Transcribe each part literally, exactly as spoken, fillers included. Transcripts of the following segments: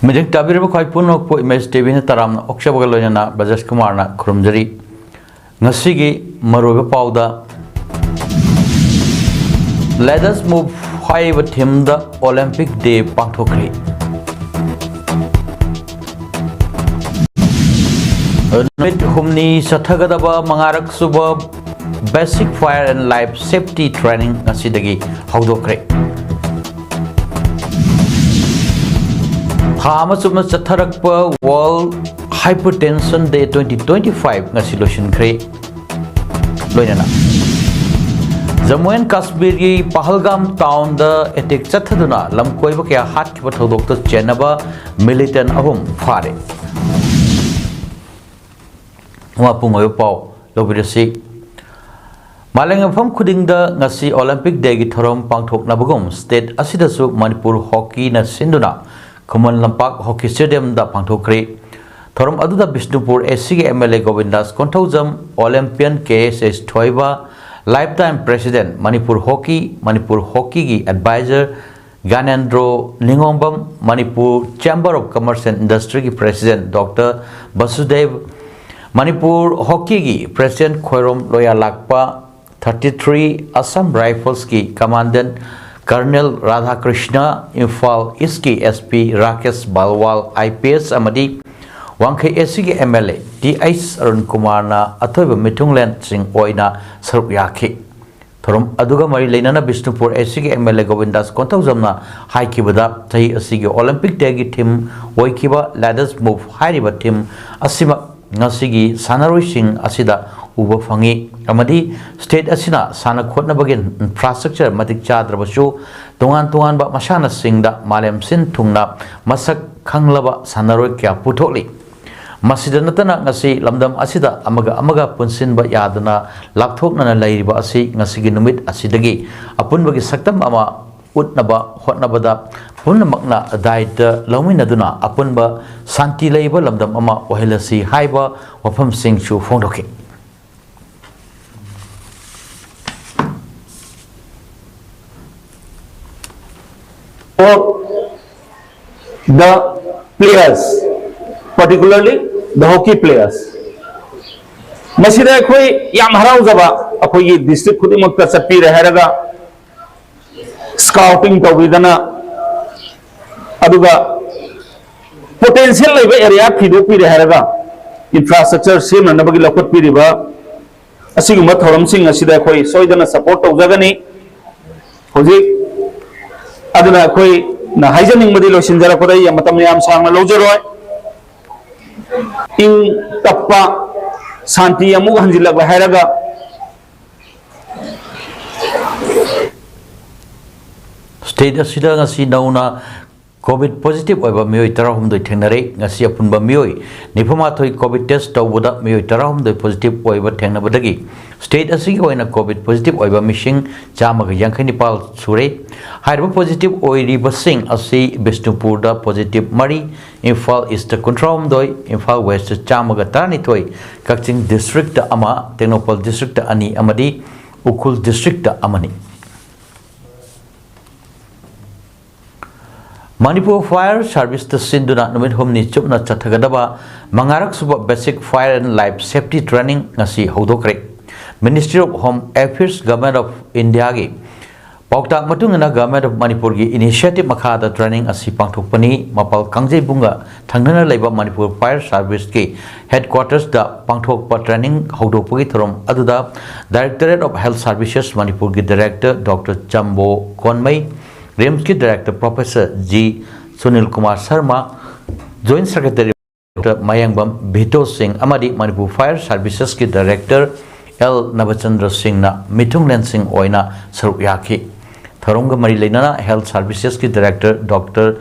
ꯃꯤꯠꯌꯦꯡ ꯇꯥꯕꯤꯔꯤꯕ ꯈ꯭ꯋꯥꯏ ꯄꯨꯝꯅꯃꯛꯄꯨ ꯏꯃꯦꯖ ꯇꯤꯚꯤꯅ ꯇꯔꯥꯝꯅ ꯑꯣꯛꯆꯕꯒ ꯂꯣꯏꯅꯅ ꯕ꯭ꯔꯖꯦꯁ ꯀꯨꯃꯥꯔꯅ ꯈꯨꯔꯨꯝꯖꯔꯤ꯫ ꯉꯁꯤꯒꯤ ꯃꯔꯨꯑꯣꯏꯕ ꯄꯥꯎꯗ, Let us move ꯍꯥꯏꯔꯤꯕ ꯊꯤꯝꯗ ꯑꯣꯂꯦꯝꯄꯤꯛ ꯗꯦ ꯄꯥꯡꯊꯣꯛꯈ꯭ꯔꯤ꯫ ꯅꯨꯃꯤꯠ ꯍꯨꯝꯅꯤ ꯆꯠꯊꯒꯗꯕ ꯃꯉꯥꯔꯛ ꯁꯨꯕ Basic Fire and Life Safety Training ꯉꯁꯤꯗꯒꯤ ꯍꯧꯗꯣꯛꯈ꯭ꯔꯦ꯫ ꯊꯥ ꯑꯃ ꯆꯨꯞꯅ ꯆꯠꯊꯔꯛꯄ World Hypertension Day twenty twenty five ꯉꯁꯤ ꯂꯣꯏꯁꯤꯟꯈ꯭ꯔꯦ꯫ ꯂꯣꯏꯅꯅ ꯖꯝꯃꯨ ꯑꯦꯟ ꯀꯥꯁꯃꯤꯔꯒꯤ ꯄꯍꯜꯒꯥꯝ ꯇꯥꯎꯟꯗ ꯑꯦꯇꯦꯛ ꯆꯠꯊꯗꯨꯅ ꯂꯝ ꯀꯣꯏꯕ ꯀꯌꯥ ꯍꯥꯠꯈꯤꯕ ꯊꯧꯗꯣꯛꯇ ꯆꯦꯟꯅꯕ ꯃꯤꯂꯤꯇꯦꯟ ꯑꯍꯨꯝ ꯐꯥꯔꯦ꯫ ꯃꯄꯨꯡ ꯑꯣꯏꯕ ꯄꯥꯎ ꯂꯧꯕꯤꯔꯁꯤ꯫ ꯃꯥꯂꯦꯝꯒꯤ ꯃꯐꯝ ꯈꯨꯗꯤꯡꯗ ꯉꯁꯤ ꯑꯣꯂꯦꯝꯄꯤꯛ ꯗꯦꯒꯤ ꯊꯧꯔꯝ ꯄꯥꯡꯊꯣꯛꯅꯕꯒꯨꯝ, ꯁ꯭ꯇꯦꯠ ꯑꯁꯤꯗꯁꯨ ꯃꯅꯤꯄꯨꯔ ꯍꯣꯀꯤꯅ ꯁꯤꯟꯗꯨꯅ ꯈꯨꯃꯟ ꯂꯝꯄꯥꯛ ꯍꯣꯀꯤ ꯁ꯭ꯇꯦꯗꯤꯌꯝꯗ ꯄꯥꯡꯊꯣꯛꯈ꯭ꯔꯦ꯫ ꯊꯧꯔꯝ ꯑꯗꯨꯗ ꯕꯤꯁꯅꯨꯄꯨꯔ ꯑꯦꯁꯤꯒꯤ M L A Govindas Konthoujam, olympian K S S Thoiba, life time president Manipur hockey, Manipur ꯍꯣꯀꯤꯒꯤ adviser Gyanendro Ningombam, Manipur chamber of commerce and ꯏꯟꯗꯁꯇ꯭ꯔꯤꯒꯤ ꯄ꯭ꯔꯦꯁꯤꯗꯦꯟꯠ ꯗꯣꯛꯇꯔ ꯕꯁꯨꯗꯦꯕ, ꯃꯅꯤꯄꯨꯔ ꯍꯣꯀꯤꯒꯤ president Khoirom Loyalakpa, thirty three Assam Riflesꯀꯤ ꯀꯃꯥꯟꯗꯦꯟꯠ ꯀꯔꯅꯦꯜ ꯔꯥꯙꯥꯀ꯭ꯔꯤꯁꯅ, ꯏꯝꯐꯥꯜ ꯏꯁ꯭ꯠꯀꯤ S P Rakesh Balwal I P S ꯑꯃꯗꯤ ꯋꯥꯡꯈꯩ ꯑꯦꯁꯤꯒꯤ M L A T H Arun ꯀꯨꯃꯥꯔꯅ ꯑꯊꯣꯏꯕ ꯃꯤꯊꯨꯡꯂꯦꯟꯁꯤꯡ ꯑꯣꯏꯅ ꯁꯔꯨꯛ ꯌꯥꯈꯤ꯫ ꯊꯧꯔꯝ ꯑꯗꯨꯒ ꯃꯔꯤ ꯂꯩꯅꯅ ꯕꯤꯁꯅꯨꯄꯨꯔ ꯑꯦꯁꯤꯒꯤ ꯑꯦꯝ ꯑꯦꯜ ꯑꯦ ꯒꯣꯕꯤꯟꯗꯥꯁ ꯀꯣꯟꯊꯧꯖꯝꯅ ꯍꯥꯏꯈꯤꯕꯗ, ꯆꯍꯤ ꯑꯁꯤꯒꯤ ꯑꯣꯂꯦꯝꯄꯤꯛ ꯗꯦꯒꯤ ꯊꯤꯝ ꯑꯣꯏꯈꯤꯕ Let us move ꯍꯥꯏꯔꯤꯕ ꯊꯤꯝ ꯑꯁꯤꯃꯛ ꯉꯁꯤꯒꯤ ꯁꯥꯟꯅꯔꯣꯏꯁꯤꯡ ꯑꯁꯤꯗ ꯎꯕ ꯐꯪꯉꯤ ꯑꯃꯗꯤ ꯁ꯭ꯇꯦꯠ ꯑꯁꯤꯅ ꯁꯥꯟꯅ ꯈꯣꯠꯅꯕꯒꯤ ꯏꯟꯐ꯭ꯔꯥꯁ꯭ꯇ꯭ꯔꯛꯆꯔ ꯃꯇꯤꯛ ꯆꯥꯗ꯭ꯔꯕꯁꯨ, ꯇꯣꯉꯥꯟ ꯇꯣꯉꯥꯟꯕ ꯃꯁꯥꯟꯅꯁꯤꯡꯗ ꯃꯥꯂꯦꯝ ꯁꯤꯟ ꯊꯨꯡꯅ ꯃꯁꯛ ꯈꯪꯂꯕ ꯁꯥꯟꯅꯔꯣꯏ ꯀꯌꯥ ꯄꯨꯊꯣꯛꯂꯤ꯫ ꯃꯁꯤꯗ ꯅꯠꯇꯅ, ꯉꯁꯤ ꯂꯝꯗꯝ ꯑꯁꯤꯗ ꯑꯃꯒ ꯑꯃꯒ ꯄꯨꯟꯁꯤꯟꯕ ꯌꯥꯗꯅ ꯂꯥꯞꯊꯣꯛꯅꯅ ꯂꯩꯔꯤꯕ ꯑꯁꯤ ꯉꯁꯤꯒꯤ ꯅꯨꯃꯤꯠ ꯑꯁꯤꯗꯒꯤ ꯑꯄꯨꯟꯕꯒꯤ ꯁꯛꯇꯝ ꯑꯃ ꯎꯠꯅꯕ ꯍꯣꯠꯅꯕꯗ ꯄꯨꯝꯅꯃꯛꯅ ꯗꯥꯏꯇ ꯂꯧꯃꯤꯟꯅꯗꯨꯅ ꯑꯄꯨꯟꯕ ꯁꯥꯟꯇꯤ ꯂꯩꯕ ꯂꯝꯗꯝ ꯑꯃ ꯑꯣꯏꯍꯜꯂꯁꯤ ꯍꯥꯏꯕ ꯋꯥꯐꯝꯁꯤꯡꯁꯨ ꯐꯣꯡꯗꯣꯛꯈꯤ꯫ Of the Players, particularly the hockey players. ꯃꯁꯤꯗ ꯑꯩꯈꯣꯏ ꯌꯥꯝ ꯍꯔꯥꯎꯖꯕ, ꯑꯩꯈꯣꯏꯒꯤ ꯗꯤꯁꯇ꯭ꯔꯤꯛ ꯈꯨꯗꯤꯡꯃꯛꯇ ꯆꯠꯄꯤꯔꯦ ꯍꯥꯏꯔꯒ ꯁ꯭ꯀꯥꯎꯇꯤꯡ ꯇꯧꯕꯤꯗꯅ, ꯑꯗꯨꯒ ꯄꯣꯇꯦꯟꯁꯤꯌꯦꯜ ꯂꯩꯕ ꯑꯦꯔꯤꯌꯥ ꯊꯤꯗꯣꯛꯄꯤꯔꯦ ꯍꯥꯏꯔꯒ ꯏꯟꯐ꯭ꯔꯥꯁ꯭ꯇ꯭ꯔꯛꯆꯔ ꯁꯦꯝꯅꯅꯕꯒꯤ ꯂꯧꯈꯠꯄꯤꯔꯤꯕ ꯑꯁꯤꯒꯨꯝꯕ ꯊꯧꯔꯝꯁꯤꯡ ꯑꯁꯤꯗ ꯑꯩꯈꯣꯏ ꯁꯣꯏꯗꯅ ꯁꯄꯣꯔꯠ ꯇꯧꯖꯒꯅꯤ꯫ ꯍꯧꯖꯤꯛ ꯑꯗꯨꯅ ꯑꯩꯈꯣꯏꯅ ꯍꯥꯏꯖꯅꯤꯡꯕꯗꯤ, ꯂꯣꯏꯁꯤꯟꯖꯔꯛꯄꯗ ꯑꯩ ꯃꯇꯝ ꯌꯥꯝ ꯁꯥꯡꯅ ꯂꯧꯖꯔꯣꯏ꯫ ꯏꯪ ꯇꯞꯄ, ꯁꯥꯟꯇꯤ ꯑꯃꯨꯛ ꯍꯟꯖꯤꯜꯂꯛꯂꯦ ꯍꯥꯏꯔꯒ ꯁ꯭ꯇꯦꯠ ꯑꯁꯤꯗ ꯉꯁꯤ ꯅꯧꯅ ꯀꯣꯚꯤꯗ ꯄꯣꯖꯤꯇꯤꯚ ꯑꯣꯏꯕ ꯃꯤꯑꯣꯏ ꯇꯔꯥꯍꯨꯝꯗꯣꯏ ꯊꯦꯡꯅꯔꯦ꯫ ꯉꯁꯤ ꯑꯄꯨꯟꯕ ꯃꯤꯑꯣꯏ ꯅꯤꯐꯨꯃꯥꯊꯣꯏ ꯀꯣꯚꯤꯗ ꯇꯦꯁ ꯇꯧꯕꯗ ꯃꯤꯑꯣꯏ ꯇꯔꯥꯍꯨꯝꯗꯣꯏ ꯄꯣꯖꯤꯇꯤꯚ ꯑꯣꯏꯕ ꯊꯦꯡꯅꯕꯗꯒꯤ ꯁ꯭ꯇꯦꯠ ꯑꯁꯤꯒꯤ ꯑꯣꯏꯅ ꯀꯣꯚꯤꯗ ꯄꯣꯖꯤꯇꯤꯚ ꯑꯣꯏꯕ ꯃꯤꯁꯤꯡ ꯆꯥꯝꯃꯒ ꯌꯥꯡꯈꯩ ꯅꯤꯄꯥꯜ ꯁꯨꯔꯦ꯫ ꯍꯥꯏꯔꯤꯕ ꯄꯣꯖꯤꯇꯤꯚ ꯑꯣꯏꯔꯤꯕꯁꯤꯡ ꯑꯁꯤ ꯕꯤꯁꯅꯨꯄꯨꯔꯗ ꯄꯣꯖꯤꯇꯤꯚ ꯃꯔꯤ, ꯏꯝꯐꯥꯜ ꯏꯁꯇ ꯀꯨꯟꯊ꯭ꯔꯥꯍꯨꯝꯗꯣꯏ, ꯏꯝꯐꯥꯜ ꯋꯦꯁꯇ ꯆꯥꯝꯃꯒ ꯇꯔꯥꯅꯤꯊꯣꯏ, ꯀꯛꯆꯤꯡ ꯗꯤꯁꯇ꯭ꯔꯤꯛꯇ ꯑꯃ, ꯇꯦꯡꯅꯧꯄꯜ ꯗꯤꯁꯇ꯭ꯔꯤꯛꯇ ꯑꯅꯤ ꯑꯃꯗꯤ ꯎꯈ꯭ꯔꯨꯜ ꯗꯤꯁꯇ꯭ꯔꯤꯛꯇ ꯑꯃꯅꯤ꯫ ꯃꯅꯤꯄꯨꯔ ꯐꯥꯌꯔ ꯁꯥꯔꯚꯤꯁꯇ ꯁꯤꯟꯗꯨꯅ ꯅꯨꯃꯤꯠ ꯍꯨꯝꯅꯤ ꯆꯨꯞꯅ ꯆꯠꯊꯒꯗꯕ ꯃꯉꯥꯔꯛ ꯁꯨꯕ basic fire and life safety training ꯉꯁꯤ ꯍꯧꯗꯣꯛꯈ꯭ꯔꯦ꯫ Ministry of Home Affairs, Government of Indiaꯒꯤ ꯄꯥꯎꯇꯥꯛ ꯃꯇꯨꯡ ꯏꯟꯅ Government of ꯃꯅꯤꯄꯨꯔꯒꯤ ꯏꯅꯤꯁꯤꯌꯦꯇꯤꯚ ꯃꯈꯥꯗ ꯇ꯭ꯔꯦꯅꯤꯡ ꯑꯁꯤ ꯄꯥꯡꯊꯣꯛꯄꯅꯤ꯫ ꯃꯄꯥꯜ ꯀꯥꯡꯖꯩꯕꯨꯡꯒ ꯊꯪꯅꯅ ꯂꯩꯕ ꯃꯅꯤꯄꯨꯔ ꯐꯥꯌꯔ ꯁꯥꯔꯚꯤꯁꯀꯤ ꯍꯦꯗꯀ꯭ꯋꯥꯇꯔꯁꯇ ꯄꯥꯡꯊꯣꯛꯄ ꯇ꯭ꯔꯦꯅꯤꯡ ꯍꯧꯗꯣꯛꯄꯒꯤ ꯊꯧꯔꯝ ꯑꯗꯨꯗ Directorate of Health Services ꯃꯅꯤꯄꯨꯔꯒꯤ ꯗꯥꯏꯔꯦꯛꯇꯔ ꯗꯣꯛꯇꯔ ꯆꯝꯕꯣ ꯀꯣꯟꯃꯩ, ꯔꯤꯝꯁꯀꯤ director professor G Sunil Kumar Sharma, joint secretary doctor Mayangbam Vito Singh ꯑꯃꯗꯤ ꯃꯅꯤꯄꯨꯔ ꯐꯥꯌꯔ ꯁꯥꯔꯚꯤꯁꯦꯁꯀꯤ ꯗꯥꯏꯔꯦꯛꯇꯔ ꯑꯦꯜ ꯅꯕꯆꯟꯗ꯭ꯔ ꯁꯤꯡꯅ ꯃꯤꯊꯨꯡꯂꯦꯟꯁꯤꯡ ꯑꯣꯏꯅ ꯁꯔꯨꯛ ꯌꯥꯈꯤ꯫ ꯊꯧꯔꯝꯒ ꯃꯔꯤ ꯂꯩꯅꯅ ꯍꯦꯜꯊ ꯁꯥꯔꯚꯤꯁꯦꯁꯀꯤ ꯗꯥꯏꯔꯦꯛꯇꯔ ꯗꯣꯛꯇꯔ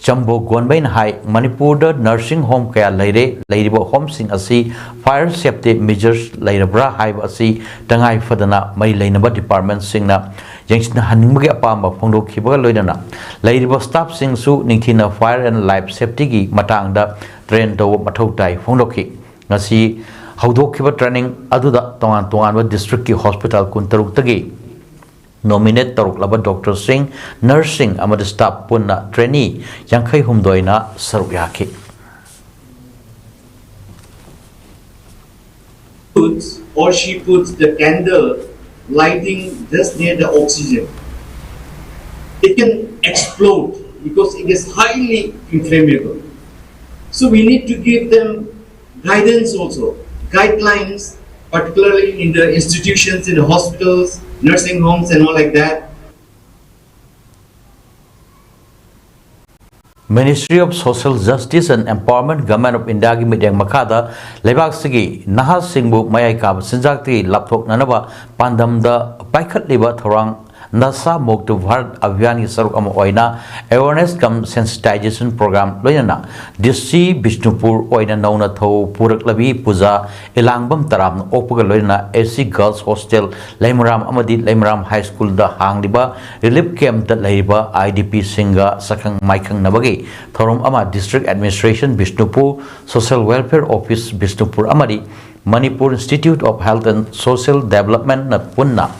ꯆꯝꯕꯣ ꯒꯣꯟꯕꯩꯅ ꯍꯥꯏ, ꯃꯅꯤꯄꯨꯔꯗ ꯅꯔꯁꯤꯡ ꯍꯣꯝ ꯀꯌꯥ ꯂꯩꯔꯦ, ꯂꯩꯔꯤꯕ ꯍꯣꯝꯁꯤꯡ ꯑꯁꯤ ꯐꯥꯌꯔ ꯁꯦꯐꯇꯤ ꯃꯦꯖꯔꯁ ꯂꯩꯔꯕ꯭ꯔꯥ ꯍꯥꯏꯕ ꯑꯁꯤ ꯇꯉꯥꯏ ꯐꯗꯅ ꯃꯔꯤ ꯂꯩꯅꯕ ꯗꯤꯄꯥꯔꯠꯃꯦꯟꯠꯁꯤꯡꯅ ꯌꯦꯡꯁꯤꯟꯍꯟꯅꯤꯡꯕꯒꯤ ꯑꯄꯥꯝꯕ ꯐꯣꯡꯗꯣꯛꯈꯤꯕꯒ ꯂꯣꯏꯅꯅ ꯂꯩꯔꯤꯕ ꯁ꯭ꯇꯥꯐꯁꯤꯡꯁꯨ ꯅꯤꯡꯊꯤꯅ ꯐꯥꯌꯔ ꯑꯦꯟ ꯂꯥꯏꯐ ꯁꯦꯐꯇꯤꯒꯤ ꯃꯇꯥꯡꯗ ꯇ꯭ꯔꯦꯟ ꯇꯧꯕ ꯃꯊꯧ ꯇꯥꯏ ꯐꯣꯡꯗꯣꯛꯈꯤ꯫ ꯉꯁꯤ ꯍꯧꯗꯣꯛꯈꯤꯕ ꯇ꯭ꯔꯦꯅꯤꯡ ꯑꯗꯨꯗ ꯇꯣꯉꯥꯟ ꯇꯣꯉꯥꯟꯕ ꯗꯤꯁꯇ꯭ꯔꯤꯛꯀꯤ ꯍꯣꯁꯄꯤꯇꯥꯜ ꯀꯨꯟꯇꯔꯨꯛꯇꯒꯤ Nominate ꯇꯧꯔꯛꯂꯕ ꯗꯣꯛꯇꯔꯁꯤꯡ, ꯅꯔꯁꯁꯤꯡ ꯑꯃꯗꯤ ꯁ꯭ꯇꯥꯐ ꯄꯨꯟꯅ ꯇ꯭ꯔꯦꯅꯤ ꯌꯥꯡꯈꯩ ꯍꯨꯝꯗꯣꯏꯅ ꯁꯔꯨꯛ ꯌꯥꯈꯤ꯫ Puts or she puts the candle lighting just near the oxygen, it can explode because it is highly inflammable. So we need to give them guidance also, guidelines, particularly in the institutions, in the hospitals, nursing homes, and all like that. Ministry of Social Justice and Empowerment, Government of Indiaꯒꯤ ꯃꯤꯠꯌꯦꯡ ꯃꯈꯥꯗ ꯂꯩꯕꯥꯛꯁꯤꯒꯤ ꯅꯍꯥꯁꯤꯡꯕꯨ ꯃꯌꯥꯏ ꯀꯥꯕ ꯆꯤꯟꯖꯥꯛꯇꯒꯤ ꯂꯥꯞꯊꯣꯛꯅꯅꯕ ꯄꯥꯟꯗꯝꯗ ꯄꯥꯏꯈꯠꯂꯤꯕ ꯊꯧꯔꯥꯡ ꯅꯁꯥ ꯃꯨꯛꯇ ꯚꯥꯔꯠ ꯑꯚꯤꯌꯥꯟꯒꯤ ꯁꯔꯨꯛ ꯑꯃ ꯑꯣꯏꯅ Awareness cum Sensitization Program ꯂꯣꯏꯅꯅ DC ꯕꯤꯁꯅꯨꯄꯨꯔ ꯑꯣꯏꯅ ꯅꯧꯅ ꯊꯧ ꯄꯨꯔꯛꯂꯕꯤ ꯄꯨꯖꯥ ꯏꯂꯥꯡꯕꯝ ꯇꯔꯥꯝꯅ ꯑꯣꯛꯄꯒ ꯂꯣꯏꯅꯅ AC Girls Hostel ꯂꯩꯃꯔꯥꯝ ꯑꯃꯗꯤ ꯂꯩꯃꯔꯥꯝ ꯍꯥꯏ ꯁ꯭ꯀꯨꯜꯗ ꯍꯥꯡꯂꯤꯕ ꯔꯤꯂꯤꯐ ꯀꯦꯝꯞꯇ ꯂꯩꯔꯤꯕ IDPꯁꯤꯡꯒ ꯁꯛꯈꯪ ꯃꯥꯏꯈꯪꯅꯕꯒꯤ ꯊꯧꯔꯝ ꯑꯃ District Administration Bishnupur, Social Welfare Office Bishnupur ꯑꯃꯗꯤ Manipur Institute of Health and Social Developmentꯅ ꯄꯨꯟꯅ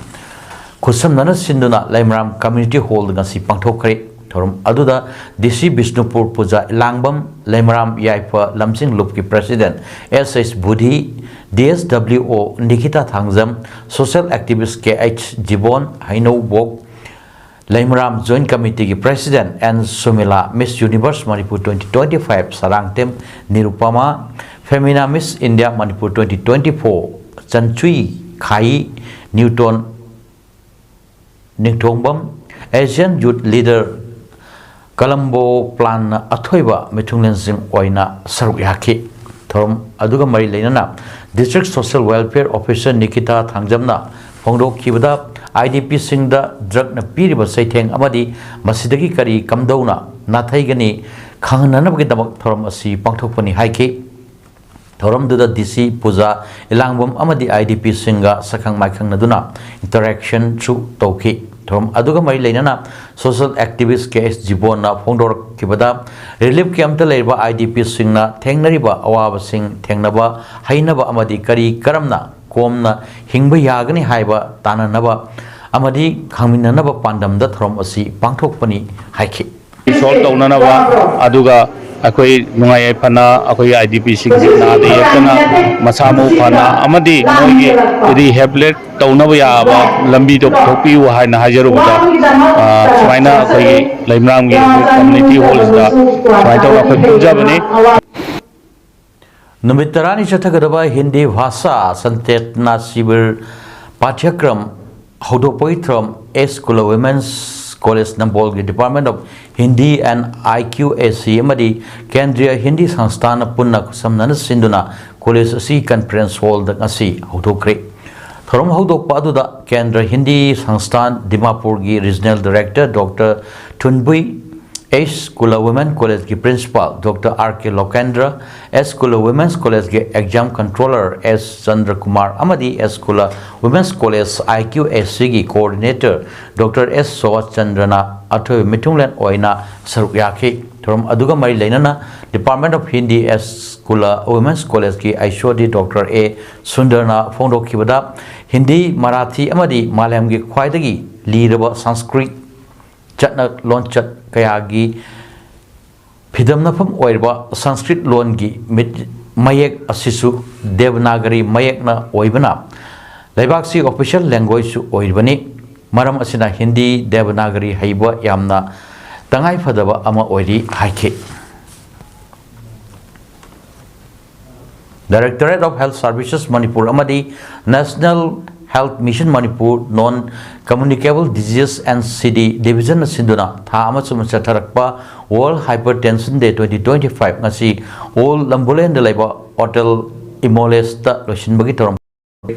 ꯈꯨꯠꯁꯝꯅꯅ ꯁꯤꯟꯗꯨꯅ ꯂꯩꯃꯔꯥꯝ Community Hallꯗ ꯉꯁꯤ ꯄꯥꯡꯊꯣꯛꯈ꯭ꯔꯦ꯫ ꯊꯧꯔꯝ ꯑꯗꯨꯗ DC ꯕꯤꯁꯅꯨꯄꯨꯔ ꯄꯨꯖꯥ ꯏꯂꯥꯡꯕꯝ, ꯂꯩꯃꯔꯥꯝ ꯌꯥꯏꯐ ꯂꯝꯖꯤꯡ ꯂꯨꯞꯀꯤ President S H ꯕꯨꯙꯤ, DSWO ꯅꯤꯈꯤꯇꯥ Thangjam, Social Activist KH ꯖꯤꯕꯣꯟ, ꯍꯩꯅꯧꯕꯣꯛ ꯂꯩꯃꯔꯥꯝ Joint Committeeꯒꯤ President N ꯁꯨꯃꯤꯂꯥ, Miss Universe Manipur twenty twenty-five Sarangthem Nirupama, Femina Miss India Manipur twenty twenty-four ꯆꯟꯆꯨꯏ ꯈꯥꯏ, ꯅ꯭ꯌꯨꯇꯣꯟ ꯅꯤꯡꯊꯣꯡꯕꯝ, Asian Youth Leader Colombo ꯄ꯭ꯂꯥꯟꯅ ꯑꯊꯣꯏꯕ ꯃꯤꯊꯨꯡꯂꯦꯟꯁꯤꯡ ꯑꯣꯏꯅ ꯁꯔꯨꯛ ꯌꯥꯈꯤ꯫ ꯊꯧꯔꯝ ꯑꯗꯨꯒ ꯃꯔꯤ ꯂꯩꯅꯅ District Social Welfare Officer Nikita ꯊꯥꯡꯖꯝꯅ ꯐꯣꯡꯗꯣꯛꯈꯤꯕꯗ, IDPꯁꯤꯡꯗ ꯗ꯭ꯔꯒꯅ ꯄꯤꯔꯤꯕ ꯆꯩꯊꯦꯡ ꯑꯃꯗꯤ ꯃꯁꯤꯗꯒꯤ ꯀꯔꯤ ꯀꯝꯗꯧꯅ ꯅꯥꯊꯩꯒꯅꯤ ꯈꯪꯍꯟꯅꯅꯕꯒꯤꯗꯃꯛ ꯊꯧꯔꯝ ꯑꯁꯤ ꯄꯥꯡꯊꯣꯛꯄꯅꯤ ꯍꯥꯏꯈꯤ꯫ ꯊꯧꯔꯝꯗꯨꯗ DC ꯄꯨꯖꯥ ꯏꯂꯥꯡꯕꯝ ꯑꯃꯗꯤ IDPꯁꯤꯡꯒ ꯁꯛꯈꯪ ꯃꯥꯏꯈꯪꯅꯗꯨꯅ interactionꯁꯨ ꯇꯧꯈꯤ꯫ ꯊꯧꯔꯝ ꯑꯗꯨꯒ ꯃꯔꯤ ꯂꯩꯅꯅ Social Activist KH ꯖꯤꯕꯣꯟꯅ ꯐꯣꯡꯗꯣꯔꯛꯈꯤꯕꯗ, ꯔꯤꯂꯤꯐ ꯀꯦꯝꯞꯇ ꯂꯩꯔꯤꯕ IDPꯁꯤꯡꯅ ꯊꯦꯡꯅꯔꯤꯕ ꯑꯋꯥꯕꯁꯤꯡ ꯊꯦꯡꯅꯕ ꯍꯩꯅꯕ ꯑꯃꯗꯤ ꯀꯔꯤ ꯀꯔꯝꯅ ꯀꯣꯝꯅ ꯍꯤꯡꯕ ꯌꯥꯒꯅꯤ ꯍꯥꯏꯕ ꯇꯥꯟꯅꯅꯕ ꯑꯃꯗꯤ ꯈꯪꯃꯤꯟꯅꯅꯕ ꯄꯥꯟꯗꯝꯗ ꯊꯧꯔꯝ ꯑꯁꯤ ꯄꯥꯡꯊꯣꯛꯄꯅꯤ ꯍꯥꯏꯈꯤ꯫ ꯁꯣꯜꯕ ꯇꯧꯅꯅꯕ, ꯑꯗꯨꯒ ꯑꯩꯈꯣꯏ ꯅꯨꯡꯉꯥꯏ ꯌꯥꯏꯐꯅ ꯑꯩꯈꯣꯏꯒꯤ ꯑꯥꯏ ꯗꯤ ꯄꯤꯁꯤꯡꯁꯤ ꯅꯥꯗ ꯌꯦꯛꯇꯅ ꯃꯁꯥ ꯃꯎ ꯐꯅ ꯑꯃꯗꯤ ꯃꯣꯏꯒꯤ ꯔꯤꯍꯦꯕꯤꯂꯤꯇꯦꯠ ꯇꯧꯅꯕ ꯌꯥꯕ ꯂꯝꯕꯤꯗꯣ ꯄꯨꯊꯣꯛꯄꯤꯌꯨ ꯍꯥꯏꯅ ꯍꯥꯏꯖꯔꯨꯕꯗ, ꯑ, ꯁꯨꯃꯥꯏꯅ ꯑꯩꯈꯣꯏꯒꯤ ꯂꯩꯃꯔꯥꯝꯒꯤ ꯀꯝꯃ꯭ꯌꯨꯅꯤꯇꯤ ꯍꯣꯜꯁꯤꯗ ꯁꯨꯃꯥꯏꯅ ꯇꯧꯔꯒ ꯑꯩꯈꯣꯏ ꯄꯨꯟꯖꯕꯅꯤ꯫ ꯅꯨꯃꯤꯠ ꯇꯔꯥꯅꯤ ꯆꯠꯊꯒꯗꯕ ꯍꯤꯟꯗꯤ ꯚꯥꯁꯥ ꯁꯟꯆꯦꯇꯅꯥ ꯁꯤꯕꯤꯔ ꯄꯥꯊ꯭ꯌꯀ꯭ꯔꯝ ꯍꯧꯗꯣꯛꯄꯒꯤ ꯊꯧꯔꯝ ꯑꯦꯁ ꯀꯨꯂ women's college ꯅꯝꯕꯣꯜꯒꯤ Department of Hindi and I Q A C ꯑꯃꯗꯤ ꯀꯦꯟꯗ꯭ꯔꯤꯌ ꯍꯤꯟꯗꯤ ꯁꯪꯁꯊꯥꯟꯅ ꯄꯨꯟꯅ ꯈꯨꯠꯁꯝꯅꯅ ꯁꯤꯟꯗꯨꯅ ꯀꯣꯂꯦꯖ ꯑꯁꯤ ꯀꯟꯐꯔꯦꯟꯁ ꯍꯣꯜꯗ ꯉꯁꯤ ꯍꯧꯗꯣꯛꯈ꯭ꯔꯦ꯫ ꯊꯧꯔꯝ ꯍꯧꯗꯣꯛꯄ ꯑꯗꯨꯗ ꯀꯦꯟꯗ꯭ꯔ ꯍꯤꯟꯗꯤ ꯁꯪꯁꯊꯥꯟ ꯗꯤꯃꯥꯄꯨꯔꯒꯤ ꯔꯤꯖꯅꯦꯜ ꯗꯥꯏꯔꯦꯛꯇꯔ ꯗꯣꯛꯇꯔ ꯊꯨꯟꯕꯨꯏ ꯑꯦꯁ ꯀꯨꯂ ꯋꯤꯃꯦꯟ ꯀꯣꯂꯦꯖꯀꯤ ꯄ꯭ꯔꯤꯟꯁꯤꯄꯥꯜ ꯗꯣꯛꯇꯔ ꯑꯥꯔ ꯀꯦ ꯂꯣꯀꯦꯟꯗ꯭ꯔ, ꯑꯦꯁ ꯀꯨꯂ ꯋꯤꯃꯦꯟꯁ ꯀꯣꯂꯦꯖꯀꯤ ꯑꯦꯛꯖꯥꯝ ꯀꯟꯇ꯭ꯔꯣꯂꯔ ꯑꯦꯁ ꯆꯟꯗ꯭ꯔꯀꯨꯃꯥꯔ ꯑꯃꯗꯤ ꯑꯦꯁ ꯀꯨꯂ ꯋꯤꯃꯦꯟꯁ ꯀꯣꯂꯦꯖ ꯑꯥꯏ ꯀ꯭ꯌꯨ ꯑꯦ ꯁꯤꯒꯤ ꯀꯣꯑꯣꯔꯗꯤꯅꯦꯇꯔ ꯗꯣꯛꯇꯔ ꯑꯦꯁ ꯁꯣꯚꯥꯁ ꯆꯟꯗ꯭ꯔꯅ ꯑꯊꯣꯏꯕ ꯃꯤꯊꯨꯡꯂꯦꯟ ꯑꯣꯏꯅ ꯁꯔꯨꯛ ꯌꯥꯈꯤ꯫ ꯊꯧꯔꯝ ꯑꯗꯨꯒ ꯃꯔꯤ ꯂꯩꯅꯅ Department of Hindi S ꯀꯨꯂ women's ꯀꯣꯂꯦꯖꯀꯤ ꯑꯩꯆ ꯑꯣ ꯗꯤ ꯗꯣꯛꯇꯔ ꯑꯦ ꯁꯨꯟꯗꯔꯅ ꯐꯣꯡꯗꯣꯛꯈꯤꯕꯗ, ꯍꯤꯟꯗꯤ, ꯃꯔꯥꯊꯤ ꯑꯃꯗꯤ ꯃꯥꯂꯦꯝꯒꯤ ꯈ꯭ꯋꯥꯏꯗꯒꯤ ꯂꯤꯔꯕ ꯁꯪꯁꯀ꯭ꯔꯤꯠ ꯆꯠꯅ ꯂꯣꯟꯆꯠ ꯀꯌꯥꯒꯤ ꯐꯤꯗꯝꯅꯐꯝ ꯑꯣꯏꯔꯕ ꯁꯪꯁꯀ꯭ꯔꯤꯠ ꯂꯣꯟꯒꯤ ꯃꯤꯠ-, ꯃꯌꯦꯛ ꯑꯁꯤꯁꯨ ꯗꯦꯕꯅꯥꯒꯔꯤ ꯃꯌꯦꯛꯅ ꯑꯣꯏꯕꯅ ꯂꯩꯕꯥꯛꯁꯤ ꯑꯣꯐꯤꯁꯤꯌꯦꯜ ꯂꯦꯡꯒ꯭ꯋꯦꯖꯁꯨ ꯑꯣꯏꯔꯤꯕꯅꯤ꯫ ꯃꯔꯝ ꯑꯁꯤꯅ ꯍꯤꯟꯗꯤ ꯗꯦꯕꯅꯥꯒꯔꯤ ꯍꯩꯕ ꯌꯥꯝꯅ ꯇꯉꯥꯏ ꯐꯗꯕ ꯑꯃ ꯑꯣꯏꯔꯤ ꯍꯥꯏꯈꯤ꯫ Directorate of Health Services Manipur ꯑꯃꯗꯤ National Health Mission Manipur Non Communicable Diseases and C D Division ꯅ ꯁꯤꯟꯗꯨꯅ ꯊꯥ ꯑꯃ ꯆꯨꯞꯅ ꯆꯠꯊꯔꯛꯄ World Hypertension Day twenty twenty-five ꯉꯁꯤ ꯑꯣꯜ ꯂꯝꯕꯨꯂꯦꯟꯗ ꯂꯩꯕ ꯍꯣꯇꯦꯜ ꯏꯃꯣꯂꯦꯁꯇ ꯂꯣꯏꯁꯤꯟꯕꯒꯤ ꯊꯧꯔꯝ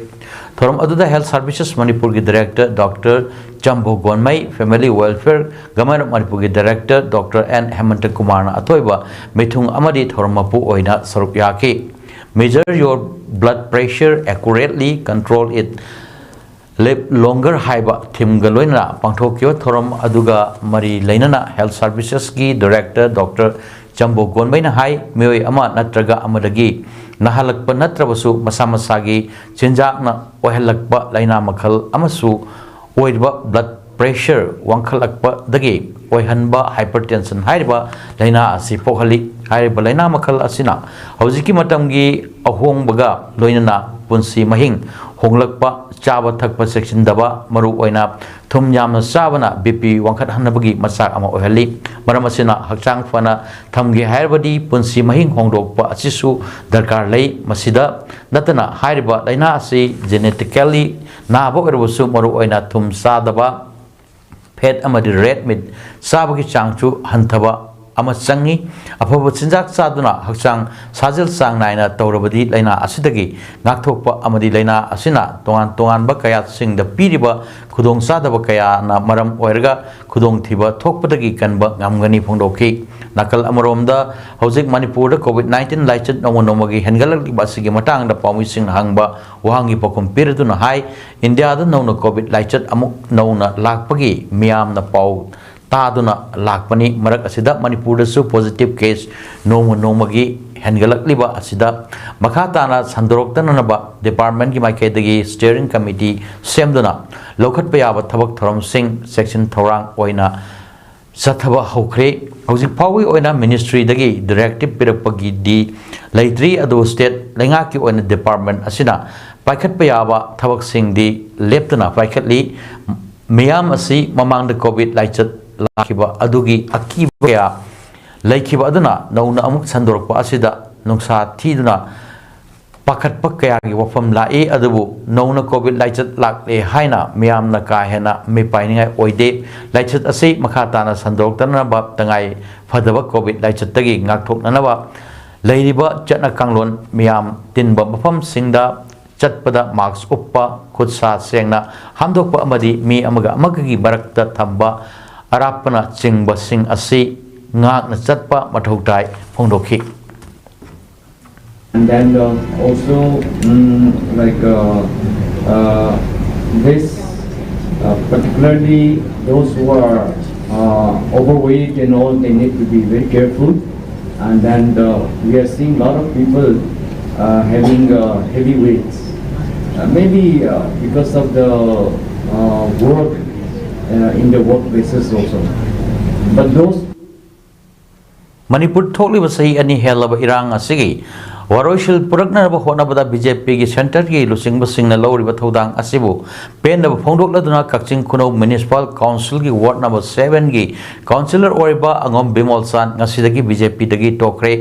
ꯊꯧꯔꯝ ꯑꯗꯨꯗ Health Services ꯃꯅꯤꯄꯨꯔꯒꯤ director doctor Chambo Gonmei, Family Welfare Government of ꯃꯅꯤꯄꯨꯔꯒꯤ ꯗꯥꯏꯔꯦꯛꯇꯔ ꯗꯣꯛꯇꯔ ꯑꯦꯟ ꯍꯦꯃꯟꯇ ꯀꯨꯃꯥꯔꯅ ꯑꯊꯣꯏꯕ ꯃꯤꯊꯨꯡ ꯑꯃꯗꯤ ꯊꯧꯔꯝ ꯃꯄꯨ ꯑꯣꯏꯅ ꯁꯔꯨꯛ ꯌꯥꯈꯤ꯫ Measure your blood pressure accurately, control it, live longer ꯍꯥꯏꯕ ꯊꯤꯝꯒ ꯂꯣꯏꯅꯅ ꯄꯥꯡꯊꯣꯛꯈꯤꯕ ꯊꯧꯔꯝ ꯑꯗꯨꯒ ꯃꯔꯤ ꯂꯩꯅꯅ Health Services ꯀꯤ ꯗꯥꯏꯔꯦꯛꯇꯔ ꯗꯣꯛꯇꯔ ꯆꯝꯕꯣ ꯒꯣꯟꯕꯩꯅ ꯍꯥꯏ, ꯃꯤꯑꯣꯏ ꯑꯃ ꯅꯠꯇ꯭ꯔꯒ ꯑꯃꯗꯒꯤ ꯅꯥꯍꯜꯂꯛꯄ ꯅꯠꯇ꯭ꯔꯕꯁꯨ ꯃꯁꯥ ꯃꯁꯥꯒꯤ ꯆꯤꯟꯖꯥꯛꯅ ꯑꯣꯏꯍꯜꯂꯛꯄ ꯂꯥꯏꯅꯥ ꯃꯈꯜ ꯑꯃꯁꯨ ꯑꯣꯏꯔꯤꯕ blood pressure ꯋꯥꯡꯈꯠꯂꯛꯄꯗꯒꯤ ꯑꯣꯏꯍꯟꯕ hypertension ꯍꯥꯏꯔꯤꯕ ꯂꯥꯏꯅꯥ ꯑꯁꯤ ꯄꯣꯛꯍꯜꯂꯤ꯫ ꯍꯥꯏꯔꯤꯕ ꯂꯥꯏꯅꯥ ꯃꯈꯜ ꯑꯁꯤꯅ ꯍꯧꯖꯤꯛꯀꯤ ꯃꯇꯝꯒꯤ ꯑꯍꯣꯡꯕꯒ ꯂꯣꯏꯅꯅ ꯄꯨꯟꯁꯤ ꯃꯍꯤꯡ ꯍꯣꯡꯂꯛꯄ, ꯆꯥꯕ ꯊꯛꯄ ꯆꯦꯛꯁꯤꯟꯗꯕ, ꯃꯔꯨꯑꯣꯏꯅ ꯊꯨꯝ ꯌꯥꯝꯅ ꯆꯥꯕꯅ BP ꯋꯥꯡꯈꯠꯍꯟꯅꯕꯒꯤ ꯃꯆꯥꯛ ꯑꯃ ꯑꯣꯏꯍꯜꯂꯤ꯫ ꯃꯔꯝ ꯑꯁꯤꯅ ꯍꯛꯆꯥꯡ ꯐꯅ ꯊꯝꯒꯦ ꯍꯥꯏꯔꯕꯗꯤ ꯄꯨꯟꯁꯤ ꯃꯍꯤꯡ ꯍꯣꯡꯗꯣꯛꯄ ꯑꯁꯤꯁꯨ ꯗꯔꯀꯥꯔ ꯂꯩ꯫ ꯃꯁꯤꯗ ꯅꯠꯇꯅ ꯍꯥꯏꯔꯤꯕ ꯂꯥꯏꯅꯥ ꯑꯁꯤ genetically ꯅꯥꯕ ꯑꯣꯏꯔꯕꯁꯨ ꯃꯔꯨꯑꯣꯏꯅ ꯊꯨꯝ ꯆꯥꯗꯕ, fat ꯑꯃꯗꯤ red meat ꯆꯥꯕꯒꯤ ꯆꯥꯡꯁꯨ ꯍꯟꯊꯕ ꯑꯃ ꯆꯪꯏ꯫ ꯑꯐꯕ ꯆꯤꯟꯖꯥꯛ ꯆꯥꯗꯨꯅ ꯍꯛꯆꯥꯡ ꯁꯥꯖꯦꯜ ꯆꯥꯡ ꯅꯥꯏꯅ ꯇꯧꯔꯕꯗꯤ ꯂꯥꯏꯅꯥ ꯑꯁꯤꯗꯒꯤ ꯉꯥꯛꯊꯣꯛꯄ ꯑꯃꯗꯤ ꯂꯥꯏꯅꯥ ꯑꯁꯤꯅ ꯇꯣꯉꯥꯟ ꯇꯣꯉꯥꯟꯕ ꯀꯌꯥꯁꯤꯡꯗ ꯄꯤꯔꯤꯕ ꯈꯨꯗꯣꯡꯆꯥꯗꯕ ꯀꯌꯥꯅ ꯃꯔꯝ ꯑꯣꯏꯔꯒ ꯈꯨꯗꯣꯡꯊꯤꯕ ꯊꯣꯛꯄꯗꯒꯤ ꯀꯟꯕ ꯉꯝꯒꯅꯤ ꯐꯣꯡꯗꯣꯛꯈꯤ꯫ ꯅꯥꯀꯜ ꯑꯃꯔꯣꯝꯗ ꯍꯧꯖꯤꯛ ꯃꯅꯤꯄꯨꯔꯗ COVID nineteen ꯂꯥꯏꯆꯠ ꯅꯣꯡꯃ ꯅꯣꯡꯃꯒꯤ ꯍꯦꯟꯒꯠꯂꯛꯂꯤꯕ ꯑꯁꯤꯒꯤ ꯃꯇꯥꯡꯗ ꯄꯥꯎꯃꯤꯁꯤꯡꯅ ꯍꯪꯕ ꯋꯥꯍꯪꯒꯤ ꯄꯥꯎꯈꯨꯝ ꯄꯤꯔꯗꯨꯅ ꯍꯥꯏ, ꯏꯟꯗꯤꯌꯥꯗ ꯅꯧꯅ COVID ꯂꯥꯏꯆꯠ ꯑꯃꯨꯛ ꯅꯧꯅ ꯂꯥꯛꯄꯒꯤ ꯃꯤꯌꯥꯝꯅ ꯄꯥꯎ ꯇꯥꯗꯨꯅ ꯂꯥꯛꯄꯅꯤ꯫ ꯃꯔꯛ ꯑꯁꯤꯗ ꯃꯅꯤꯄꯨꯔꯗꯁꯨ positive case ꯅꯣꯡꯃ ꯅꯣꯡꯃꯒꯤ ꯍꯦꯟꯒꯠꯂꯛꯂꯤꯕ ꯑꯁꯤꯗ ꯃꯈꯥ ꯇꯥꯅ ꯁꯟꯗꯣꯔꯛꯇꯅꯅꯕ departmentꯀꯤ ꯃꯥꯏꯀꯩꯗꯒꯤ steering committee ꯁꯦꯝꯗꯨꯅ ꯂꯧꯈꯠꯄ ꯌꯥꯕ ꯊꯕꯛ ꯊꯧꯔꯝꯁꯤꯡ ꯆꯦꯛꯁꯤꯟ ꯊꯧꯔꯥꯡ ꯑꯣꯏꯅ ꯆꯠꯊꯕ ꯍꯧꯈ꯭ꯔꯦ꯫ ꯍꯧꯖꯤꯛ ꯐꯥꯎꯕꯒꯤ ꯑꯣꯏꯅ ministryꯗꯒꯤ directive ꯄꯤꯔꯛꯄꯒꯤꯗꯤ ꯂꯩꯇ꯭ꯔꯤ, ꯑꯗꯨꯕꯨ state ꯂꯩꯉꯥꯛꯀꯤ ꯑꯣꯏꯅ department ꯑꯁꯤꯅ ꯄꯥꯏꯈꯠꯄ ꯌꯥꯕ ꯊꯕꯛꯁꯤꯡꯗꯤ ꯂꯦꯞꯇꯅ ꯄꯥꯏꯈꯠꯂꯤ꯫ ꯃꯤꯌꯥꯝ ꯑꯁꯤ ꯃꯃꯥꯡꯗ COVID ꯂꯥꯏꯆꯠ ꯂꯥꯛꯈꯤꯕ ꯑꯗꯨꯒꯤ ꯑꯀꯤꯕ ꯀꯌꯥ ꯂꯩꯈꯤꯕ ꯑꯗꯨꯅ ꯅꯧꯅ ꯑꯃꯨꯛ ꯁꯟꯗꯣꯔꯛꯄ ꯑꯁꯤꯗ ꯅꯨꯡꯁꯥ ꯊꯤꯗꯨꯅ ꯄꯥꯈꯠꯄ ꯀꯌꯥꯒꯤ ꯋꯥꯐꯝ ꯂꯥꯛꯏ꯫ ꯑꯗꯨꯕꯨ ꯅꯧꯅ COVID ꯂꯥꯏꯆꯠ ꯂꯥꯛꯂꯦ ꯍꯥꯏꯅ ꯃꯤꯌꯥꯝꯅ ꯀꯥ ꯍꯦꯟꯅ ꯃꯤꯄꯥꯏꯅꯤꯡꯉꯥꯏ ꯑꯣꯏꯗꯦ꯫ ꯂꯥꯏꯆꯠ ꯑꯁꯤ ꯃꯈꯥ ꯇꯥꯅ ꯁꯟꯗꯣꯔꯛꯇꯅꯕ ꯇꯉꯥꯏ ꯐꯗꯕ COVID ꯂꯥꯏꯆꯠꯇꯒꯤ ꯉꯥꯛꯊꯣꯛꯅꯅꯕ ꯂꯩꯔꯤꯕ ꯆꯠꯅ ꯀꯥꯡꯂꯣꯟ ꯃꯤꯌꯥꯝ ꯇꯤꯟꯕ ꯃꯐꯝꯁꯤꯡꯗ ꯆꯠꯄꯗ mask ꯎꯞꯄ, ꯈꯨꯠ ꯁꯥ ꯁꯦꯡꯅ ꯍꯥꯝꯗꯣꯛꯄ ꯑꯃꯗꯤ ꯃꯤ ꯑꯃꯒ ꯑꯃꯒꯒꯤ ꯃꯔꯛꯇ ꯊꯝꯕ ꯑꯔꯥꯞꯄꯅꯆꯤꯡꯕꯁꯤꯡ ꯑꯁꯤ ꯉꯥꯛꯅ ꯆꯠꯄ ꯃꯊꯧ ꯇꯥꯏ ꯐꯣꯡꯗꯣꯛꯈꯤ꯫ And then uh, also, mm, like uh, uh, this, uh, particularly those who are uh, overweight and all, they need to be very careful. And then uh, we are seeing a lot of people uh, having uh, heavy weights. Uh, maybe uh, because of the uh, uh, work uh, in the workplaces also. But those Manipur ꯊꯣꯛꯂꯤꯕ ꯆꯍꯤ ꯑꯅꯤ ꯍꯦꯜꯂꯕ ꯏꯔꯥꯡ ꯑꯁꯤꯒꯤ ꯋꯥꯔꯣꯏꯁꯤꯜ ꯄꯨꯔꯛꯅꯅꯕ ꯍꯣꯠꯅꯕꯗ B J ꯄꯤꯒꯤ ꯁꯦꯟꯇꯔꯒꯤ ꯂꯨꯆꯤꯡꯕꯁꯤꯡꯅ ꯂꯧꯔꯤꯕ ꯊꯧꯗꯥꯡ ꯑꯁꯤꯕꯨ ꯄꯦꯟꯗꯕ ꯐꯣꯡꯗꯣꯛꯂꯗꯨꯅ ꯀꯛꯆꯤꯡ ꯈꯨꯅꯧ ꯃ꯭ꯌꯨꯅꯤꯁꯤꯄꯥꯜ ꯀꯥꯎꯟꯁꯤꯜꯒꯤ ꯋꯥꯔꯗ ꯅꯝꯕꯔ ꯁꯚꯦꯟꯒꯤ ꯀꯥꯎꯟꯁꯤꯂꯔ ꯑꯣꯏꯔꯤꯕ ꯑꯉꯣꯝ ꯕꯤꯃꯣꯜ ꯆꯥꯟ ꯉꯁꯤꯗꯒꯤ ꯕꯤ ꯖꯦ ꯄꯤꯗꯒꯤ ꯇꯣꯛꯈ꯭ꯔꯦ꯫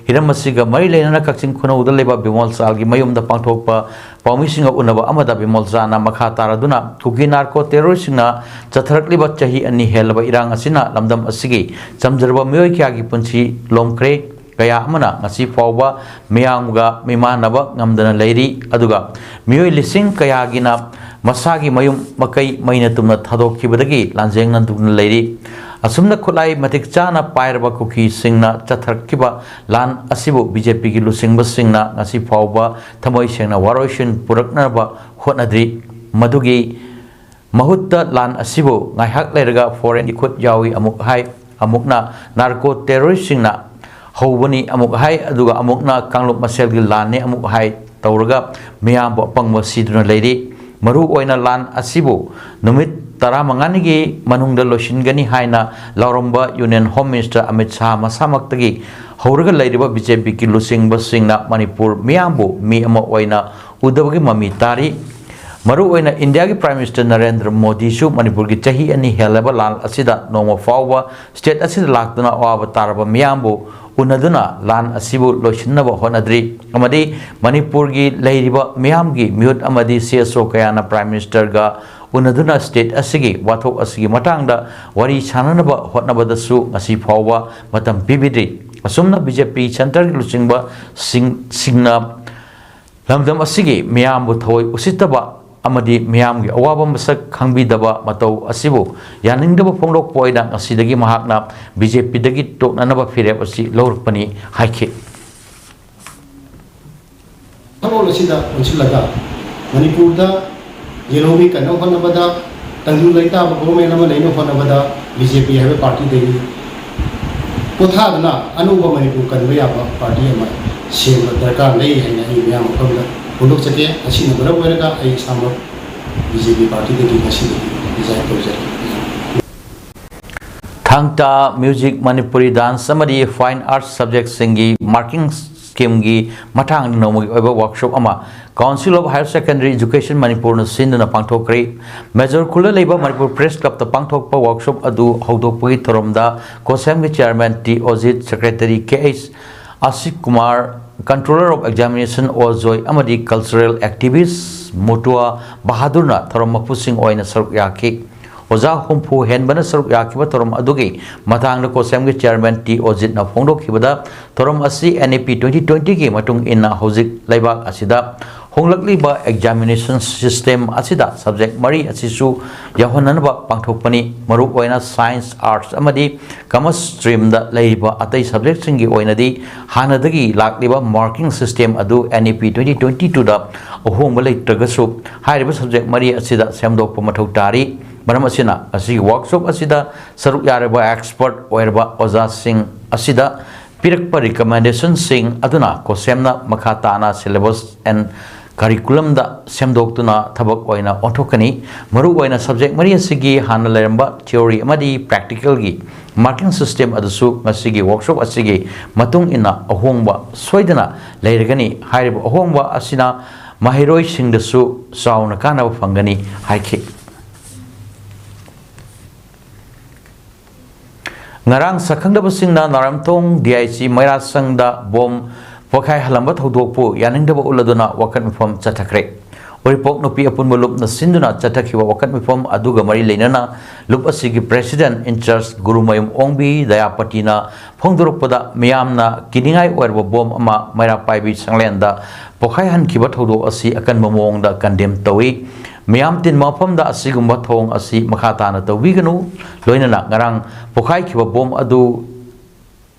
ꯍꯤꯔꯝ ꯑꯁꯤꯒ ꯃꯔꯤ ꯂꯩꯅꯅ ꯀꯛꯆꯤꯡ ꯈꯨꯅꯧꯗ ꯂꯩꯕ ꯕꯤꯃꯣꯜ ꯆꯥꯟꯒꯤ ꯃꯌꯨꯝꯗ ꯄꯥꯡꯊꯣꯛꯄ ꯄꯥꯎꯃꯤꯁꯤꯡꯒ ꯎꯅꯕ ꯑꯃꯗ ꯕꯤꯃꯣꯜ ꯆꯥꯟꯅ ꯃꯈꯥ ꯇꯥꯔꯗꯨꯅ ꯀꯨꯀꯤ ꯅꯥꯔꯀꯣ ꯇꯦꯔꯣꯔꯤꯁꯁꯤꯡꯅ ꯆꯠꯊꯔꯛꯂꯤꯕ ꯆꯍꯤ ꯑꯅꯤ ꯍꯦꯜꯂꯕ ꯏꯔꯥꯡ ꯑꯁꯤꯅ ꯂꯝꯗꯝ ꯑꯁꯤꯒꯤ ꯆꯝꯖꯔꯕ ꯃꯤꯑꯣꯏ ꯀꯌꯥꯒꯤ ꯄꯨꯟꯁꯤ ꯂꯣꯝꯈ꯭ꯔꯦ꯫ ꯀꯌꯥ ꯑꯃꯅ ꯉꯁꯤ ꯐꯥꯎꯕ ꯃꯤꯌꯥꯝꯒ ꯃꯤꯃꯥꯟꯅꯕ ꯉꯝꯗꯅ ꯂꯩꯔꯤ꯫ ꯑꯗꯨꯒ ꯃꯤꯑꯣꯏ ꯂꯤꯁꯤꯡ ꯀꯌꯥꯒꯤꯅ ꯃꯁꯥꯒꯤ ꯃꯌꯨꯝ ꯃꯀꯩ ꯃꯩꯅ ꯇꯨꯝꯅ ꯊꯥꯗꯣꯛꯈꯤꯕꯗꯒꯤ ꯂꯥꯟꯖꯦꯡꯅꯗꯨꯅ ꯂꯩꯔꯤ꯫ ꯑꯁꯨꯝꯅ ꯈꯨꯠꯂꯥꯏ ꯃꯇꯤꯛ ꯆꯥꯅ ꯄꯥꯏꯔꯕ ꯀꯨꯀꯤꯁꯤꯡꯅ ꯆꯠꯊꯔꯛꯈꯤꯕ ꯂꯥꯟ ꯑꯁꯤꯕꯨ ꯕꯤ ꯖꯦ ꯄꯤꯒꯤ ꯂꯨꯆꯤꯡꯕꯁꯤꯡꯅ ꯉꯁꯤ ꯐꯥꯎꯕ ꯊꯃꯣꯏ ꯁꯦꯡꯅ ꯋꯥꯔꯣꯏꯁꯤꯟ ꯄꯨꯔꯛꯅꯕ ꯍꯣꯠꯅꯗ꯭ꯔꯤ꯫ ꯃꯗꯨꯒꯤ ꯃꯍꯨꯠꯇ ꯂꯥꯟ ꯑꯁꯤꯕꯨ ꯉꯥꯏꯍꯥꯛ ꯂꯩꯔꯒ ꯐꯣꯔꯦꯟꯒꯤ ꯈꯨꯠ ꯌꯥꯎꯏ ꯑꯃꯨꯛ ꯍꯥꯏ, ꯑꯃꯨꯛꯅ ꯅꯥꯔꯀꯣ ꯇꯦꯔꯣꯔꯤꯁꯁꯤꯡꯅ ꯍꯧꯕꯅꯤ ꯑꯃꯨꯛ ꯍꯥꯏ, ꯑꯗꯨꯒ ꯑꯃꯨꯛꯅ ꯀꯥꯡꯂꯨꯞ ꯃꯁꯦꯜꯒꯤ ꯂꯥꯟꯅꯤ ꯑꯃꯨꯛ ꯍꯥꯏ ꯇꯧꯔꯒ ꯃꯤꯌꯥꯝꯕꯨ ꯑꯄꯪꯕ ꯁꯤꯗꯨꯅ ꯂꯩꯔꯤ꯫ ꯃꯔꯨ ꯑꯣꯏꯅ ꯂꯥꯟ ꯑꯁꯤꯕꯨ ꯅꯨꯃꯤꯠ ꯇꯔꯥꯃꯉꯥꯅꯤꯒꯤ ꯃꯅꯨꯡꯗ ꯂꯣꯏꯁꯤꯟꯒꯅꯤ ꯍꯥꯏꯅ ꯂꯥꯎꯔꯝꯕ union home minister Amit Shah ꯃꯁꯥꯃꯛꯇꯒꯤ ꯍꯧꯔꯒ ꯂꯩꯔꯤꯕ ꯕꯤ ꯖꯦ ꯄꯤꯒꯤ ꯂꯨꯆꯤꯡꯕꯁꯤꯡꯅ ꯃꯅꯤꯄꯨꯔ ꯃꯤꯌꯥꯝꯕꯨ ꯃꯤ ꯑꯃ ꯑꯣꯏꯅ ꯎꯗꯕꯒꯤ ꯃꯃꯤ ꯇꯥꯔꯤ꯫ ꯃꯔꯨꯑꯣꯏꯅ ꯏꯟꯗꯤꯌꯥꯒꯤ ꯄ꯭ꯔꯥꯏꯝ ꯃꯤꯅꯤꯁꯇꯔ ꯅꯔꯦꯟꯗ꯭ꯔ ꯃꯣꯗꯤꯁꯨ ꯃꯅꯤꯄꯨꯔꯒꯤ ꯆꯍꯤ ꯑꯅꯤ ꯍꯦꯜꯂꯕ ꯂꯥꯟ ꯑꯁꯤꯗ ꯅꯣꯡꯃ ꯐꯥꯎꯕ ꯁ꯭ꯇꯦꯠ ꯑꯁꯤꯗ ꯂꯥꯛꯇꯨꯅ ꯑꯋꯥꯕ ꯇꯥꯔꯕ ꯃꯤꯌꯥꯝꯕꯨ ꯎꯅꯗꯨꯅ ꯂꯥꯟ ꯑꯁꯤꯕꯨ ꯂꯣꯏꯁꯤꯟꯅꯕ ꯍꯣꯠꯅꯗ꯭ꯔꯤ ꯑꯃꯗꯤ ꯃꯅꯤꯄꯨꯔꯒꯤ ꯂꯩꯔꯤꯕ ꯃꯤꯌꯥꯝꯒꯤ ꯃꯤꯍꯨꯠ ꯑꯃꯗꯤ ꯁꯤ ꯑꯦꯁ ꯑꯣ ꯀꯌꯥꯅ ꯄ꯭ꯔꯥꯏꯝ ꯃꯤꯅꯤꯁꯇꯔꯒ ꯎꯅꯗꯨꯅ ꯁ꯭ꯇꯦꯠ ꯑꯁꯤꯒꯤ ꯋꯥꯊꯣꯛ ꯑꯁꯤꯒꯤ ꯃꯇꯥꯡꯗ ꯋꯥꯔꯤ ꯁꯥꯅꯅꯕ ꯍꯣꯠꯅꯕꯗꯁꯨ ꯉꯁꯤ ꯐꯥꯎꯕ ꯃꯇꯝ ꯄꯤꯕꯤꯗ꯭ꯔꯤ꯫ ꯑꯁꯨꯝꯅ ꯕꯤ ꯖꯦ ꯄꯤ ꯁꯦꯟꯇꯔꯒꯤ ꯂꯨꯆꯤꯡꯕꯁꯤꯡ, ꯁꯤꯡꯅ ꯂꯝꯗꯝ ꯑꯁꯤꯒꯤ ꯃꯤꯌꯥꯝꯕꯨ ꯊꯑꯣꯏ ꯎꯁꯤꯠꯇꯕ ꯑꯃꯗꯤ ꯃꯤꯌꯥꯝꯒꯤ ꯑꯋꯥꯕ ꯃꯁꯛ ꯈꯪꯕꯤꯗꯕ ꯃꯇꯧ ꯑꯁꯤꯕꯨ ꯌꯥꯅꯤꯡꯗꯕ ꯐꯣꯡꯗꯣꯛꯄ ꯑꯣꯏꯅ ꯉꯁꯤꯗꯒꯤ ꯃꯍꯥꯛꯅ ꯕꯤ ꯖꯦ ꯄꯤꯗꯒꯤ ꯇꯣꯛꯅꯅꯕ ꯐꯤꯔꯦꯞ ꯑꯁꯤ ꯂꯧꯔꯛꯄꯅꯤ ꯍꯥꯏꯈꯤ꯫ ꯊꯧꯔꯣꯜ ꯑꯁꯤꯗ ꯄꯨꯟꯁꯤꯜꯂꯒ ꯃꯅꯤꯄꯨꯔꯗ ꯌꯦꯜꯍꯧꯃꯤ ꯀꯟꯅꯕ ꯍꯣꯠꯅꯕꯗ, ꯇꯪꯗꯨ ꯂꯩꯇꯥꯕ ꯒꯣꯚꯔꯟꯃꯦꯟ ꯑꯃ ꯂꯩꯅꯕ ꯍꯣꯠꯅꯕꯗ ꯕꯤ ꯖꯦ ꯄꯤ ꯍꯥꯏꯕ ꯄꯥꯔꯇꯤꯗꯒꯤ ꯄꯣꯊꯥꯗꯨꯅ ꯑꯅꯧꯕ ꯃꯅꯤꯄꯨꯔ ꯀꯟꯕ ꯌꯥꯕ ꯄꯥꯔꯇꯤ ꯑꯃ ꯁꯦꯝꯕ ꯗꯔꯀꯥꯔ ꯂꯩ ꯍꯥꯏꯅ ꯑꯩ ꯃꯤꯌꯥꯝ ꯃꯐꯝꯗ ꯐꯣꯡꯗꯣꯛꯆꯒꯦ꯫ ꯑꯁꯤꯅ ꯃꯔꯝ ꯑꯣꯏꯔꯒ ꯑꯩ ꯏꯁꯥꯃꯛ ꯕꯤ ꯖꯦ ꯄꯤ ꯄꯥꯔꯇꯤꯗꯒꯤ ꯉꯁꯤꯗꯒꯤ ꯔꯤꯖꯥꯏꯟ ꯇꯧꯖꯔꯤ꯫ ꯊꯥꯡ ꯇꯥ ꯃ꯭ꯌꯨꯖꯤꯛ, ꯃꯅꯤꯄꯨꯔꯤ ꯗꯥꯟꯁ ꯑꯃꯗꯤ ꯐꯥꯏꯟ ꯑꯥꯔꯠꯁ ꯁꯕꯖꯦꯛꯁꯤꯡꯒꯤ ꯃꯥꯔꯀꯤꯡ ꯁ꯭ꯀꯤꯝꯒꯤ ꯃꯇꯥꯡꯗ ꯅꯣꯡꯃꯒꯤ ꯑꯣꯏꯕ ꯋꯥꯔꯛꯁꯣꯞ ꯑꯃ Council of Higher Secondary Education ꯃꯅꯤꯄꯨꯔꯅ ꯁꯤꯟꯗꯨꯅ ꯄꯥꯡꯊꯣꯛꯈ꯭ꯔꯦ꯫ ꯃꯦꯖꯣꯔ ꯈꯨꯜꯗ ꯂꯩꯕ ꯃꯅꯤꯄꯨꯔ ꯄ꯭ꯔꯦꯁ ꯀ꯭ꯂꯕꯇ ꯄꯥꯡꯊꯣꯛꯄ ꯋꯥꯔꯛꯁꯣꯞ ꯑꯗꯨ ꯍꯧꯗꯣꯛꯄꯒꯤ ꯊꯧꯔꯝꯗ ꯀꯣꯁꯦꯝꯒꯤ chairman T Ojit, secretary K H Ashik Kumar, controller of examination O Joy ꯑꯃꯗꯤ ꯀꯜꯆꯔꯦꯜ ꯑꯦꯛꯇꯤꯚꯤꯁ ꯃꯨꯇꯨꯋꯥ ꯕꯍꯥꯗꯨꯔꯅ ꯊꯧꯔꯝ ꯃꯄꯨꯁꯤꯡ ꯑꯣꯏꯅ ꯁꯔꯨꯛ ꯌꯥꯈꯤ꯫ ꯑꯣꯖꯥ ꯍꯨꯝꯐꯨ ꯍꯦꯟꯕꯅ ꯁꯔꯨꯛ ꯌꯥꯈꯤꯕ ꯊꯧꯔꯝ ꯑꯗꯨꯒꯤ ꯃꯇꯥꯡꯗ ꯀꯣꯁꯦꯝꯒꯤ ꯆꯤꯌꯥꯔꯃꯦꯟ ꯇꯤ ꯑꯣꯖꯤꯠꯅ ꯐꯣꯡꯗꯣꯛꯈꯤꯕꯗ, ꯊꯧꯔꯝ ꯑꯁꯤ ꯑꯦꯟ ꯏ ꯄꯤ ꯇ꯭ꯋꯦꯟꯇꯤ ꯇ꯭ꯋꯦꯟꯇꯤꯒꯤ ꯃꯇꯨꯡ ꯏꯟꯅ ꯍꯧꯖꯤꯛ ꯂꯩꯕꯥꯛ ꯑꯁꯤꯗ ꯍꯣꯡꯂꯛꯂꯤꯕ ꯑꯦꯛꯖꯥꯃꯤꯅꯦꯁꯟ ꯁꯤꯁꯇꯦꯝ ꯑꯁꯤꯗ ꯁꯕꯖꯦꯛ ꯃꯔꯤ ꯑꯁꯤꯁꯨ ꯌꯥꯎꯍꯟꯅꯅꯕ ꯄꯥꯡꯊꯣꯛꯄꯅꯤ꯫ ꯃꯔꯨꯑꯣꯏꯅ ꯁꯥꯏꯟꯁ, ꯑꯥꯔꯠꯁ ꯑꯃꯗꯤ ꯀꯃꯔꯁ ꯁ꯭ꯇ꯭ꯔꯤꯝꯗ ꯂꯩꯔꯤꯕ ꯑꯇꯩ ꯁꯕꯖꯦꯛꯁꯤꯡꯒꯤ ꯑꯣꯏꯅꯗꯤ ꯍꯥꯟꯅꯗꯒꯤ ꯂꯥꯛꯂꯤꯕ ꯃꯥꯔꯀꯤꯡ ꯁꯤꯁꯇꯦꯝ ꯑꯗꯨ ꯑꯦꯟ ꯏ ꯄꯤ ꯇ꯭ꯋꯦꯟꯇꯤ ꯇ꯭ꯋꯦꯟꯇꯤ ꯇꯨꯗ ꯑꯍꯣꯡꯕ ꯂꯩꯇ꯭ꯔꯒꯁꯨ, ꯍꯥꯏꯔꯤꯕ ꯁꯕꯖꯦꯛ ꯃꯔꯤ ꯑꯁꯤꯗ ꯁꯦꯝꯗꯣꯛꯄ ꯃꯊꯧ ꯇꯥꯔꯤ꯫ ꯃꯔꯝ ꯑꯁꯤꯅ, ꯉꯁꯤꯒꯤ ꯋꯥꯔꯛꯁꯣꯞ ꯑꯁꯤꯗ ꯁꯔꯨꯛ ꯌꯥꯔꯤꯕ ꯑꯦꯛꯁꯄꯔꯠ ꯑꯣꯏꯔꯕ ꯑꯣꯖꯥꯁꯤꯡ ꯑꯁꯤꯗ ꯄꯤꯔꯛꯄ ꯔꯤꯀꯃꯦꯟꯗꯦꯁꯟꯁꯤꯡ ꯑꯗꯨꯅ ꯀꯣꯁꯦꯝꯅ ꯃꯈꯥ ꯇꯥꯅ ꯁꯤꯂꯦꯕꯁ ꯑꯦꯟ ꯀꯔꯤꯀꯨꯂꯝꯗ ꯁꯦꯝꯗꯣꯛꯇꯨꯅ ꯊꯕꯛ ꯑꯣꯏꯅ ꯑꯣꯟꯊꯣꯛꯀꯅꯤ꯫ ꯃꯔꯨꯑꯣꯏꯅ ꯁꯕꯖꯦꯛ ꯃꯔꯤ ꯑꯁꯤꯒꯤ ꯍꯥꯟꯅ ꯂꯩꯔꯝꯕ ꯊꯤꯑꯣꯔꯤ ꯑꯃꯗꯤ ꯄ꯭ꯔꯦꯛꯇꯤꯀꯦꯜꯒꯤ ꯃꯥꯔꯀꯤꯡ ꯁꯤꯁꯇꯦꯝ ꯑꯗꯨꯁꯨ ꯉꯁꯤꯒꯤ ꯋꯥꯔꯛꯁꯣꯞ ꯑꯁꯤꯒꯤ ꯃꯇꯨꯡ ꯏꯟꯅ ꯑꯍꯣꯡꯕ ꯁꯣꯏꯗꯅ ꯂꯩꯔꯒꯅꯤ꯫ ꯍꯥꯏꯔꯤꯕ ꯑꯍꯣꯡꯕ ꯑꯁꯤꯅ ꯃꯍꯩꯔꯣꯏꯁꯤꯡꯗꯁꯨ ꯆꯥꯎꯅ ꯀꯥꯟꯅꯕ ꯐꯪꯒꯅꯤ ꯍꯥꯏꯈꯤ꯫ ꯉꯔꯥꯡ ꯁꯛꯈꯪꯗꯕꯁꯤꯡꯅ ꯅꯥꯔꯥꯝꯊꯣꯡ ꯗꯤ ꯑꯥꯏ ꯁꯤ ꯃꯩꯔꯥꯁꯪꯗ ꯕꯣꯝ ꯄꯣꯈꯥꯏꯍꯜꯂꯝꯕ ꯊꯧꯗꯣꯛꯄꯨ ꯌꯥꯅꯤꯡꯗꯕ ꯎꯠꯂꯗꯨꯅ ꯋꯥꯀꯠ ꯃꯤꯐꯝ ꯆꯠꯊꯈ꯭ꯔꯦ꯫ ꯎꯔꯤꯄꯣꯛ ꯅꯨꯄꯤ ꯑꯄꯨꯟꯕ ꯂꯨꯞꯅ ꯁꯤꯟꯗꯨꯅ ꯆꯠꯊꯈꯤꯕ ꯋꯥꯀꯠ ꯃꯤꯐꯝ ꯑꯗꯨꯒ ꯃꯔꯤ ꯂꯩꯅꯅ ꯂꯨꯞ ꯑꯁꯤꯒꯤ ꯄ꯭ꯔꯦꯁꯤꯗꯦꯟꯠ ꯏꯟꯆꯥꯔꯖ ꯒꯨꯔꯨꯃꯌꯨꯝ ꯑꯣꯡꯕꯤ ꯗꯌꯥꯄꯇꯤꯅ ꯐꯣꯡꯗꯣꯔꯛꯄꯗ, ꯃꯤꯌꯥꯝꯅ ꯀꯤꯅꯤꯡꯉꯥꯏ ꯑꯣꯏꯔꯕ ꯕꯣꯝ ꯑꯃ ꯃꯩꯔꯥ ꯄꯥꯏꯕꯤ ꯁꯪꯂꯦꯟꯗ ꯄꯣꯈꯥꯏꯍꯟꯈꯤꯕ ꯊꯧꯗꯣꯛ ꯑꯁꯤ ꯑꯀꯟꯕ ꯃꯑꯣꯡꯗ ꯀꯟꯗꯦꯝ ꯇꯧꯏ꯫ ꯃꯤꯌꯥꯝ ꯇꯤꯟꯕ ꯃꯐꯝꯗ ꯑꯁꯤꯒꯨꯝꯕ ꯊꯧꯑꯣꯡ ꯑꯁꯤ ꯃꯈꯥ ꯇꯥꯅ ꯇꯧꯕꯤꯒꯅꯨ꯫ ꯂꯣꯏꯅꯅ ꯉꯔꯥꯡ ꯄꯣꯈꯥꯏꯈꯤꯕ ꯕꯣꯝ ꯑꯗꯨ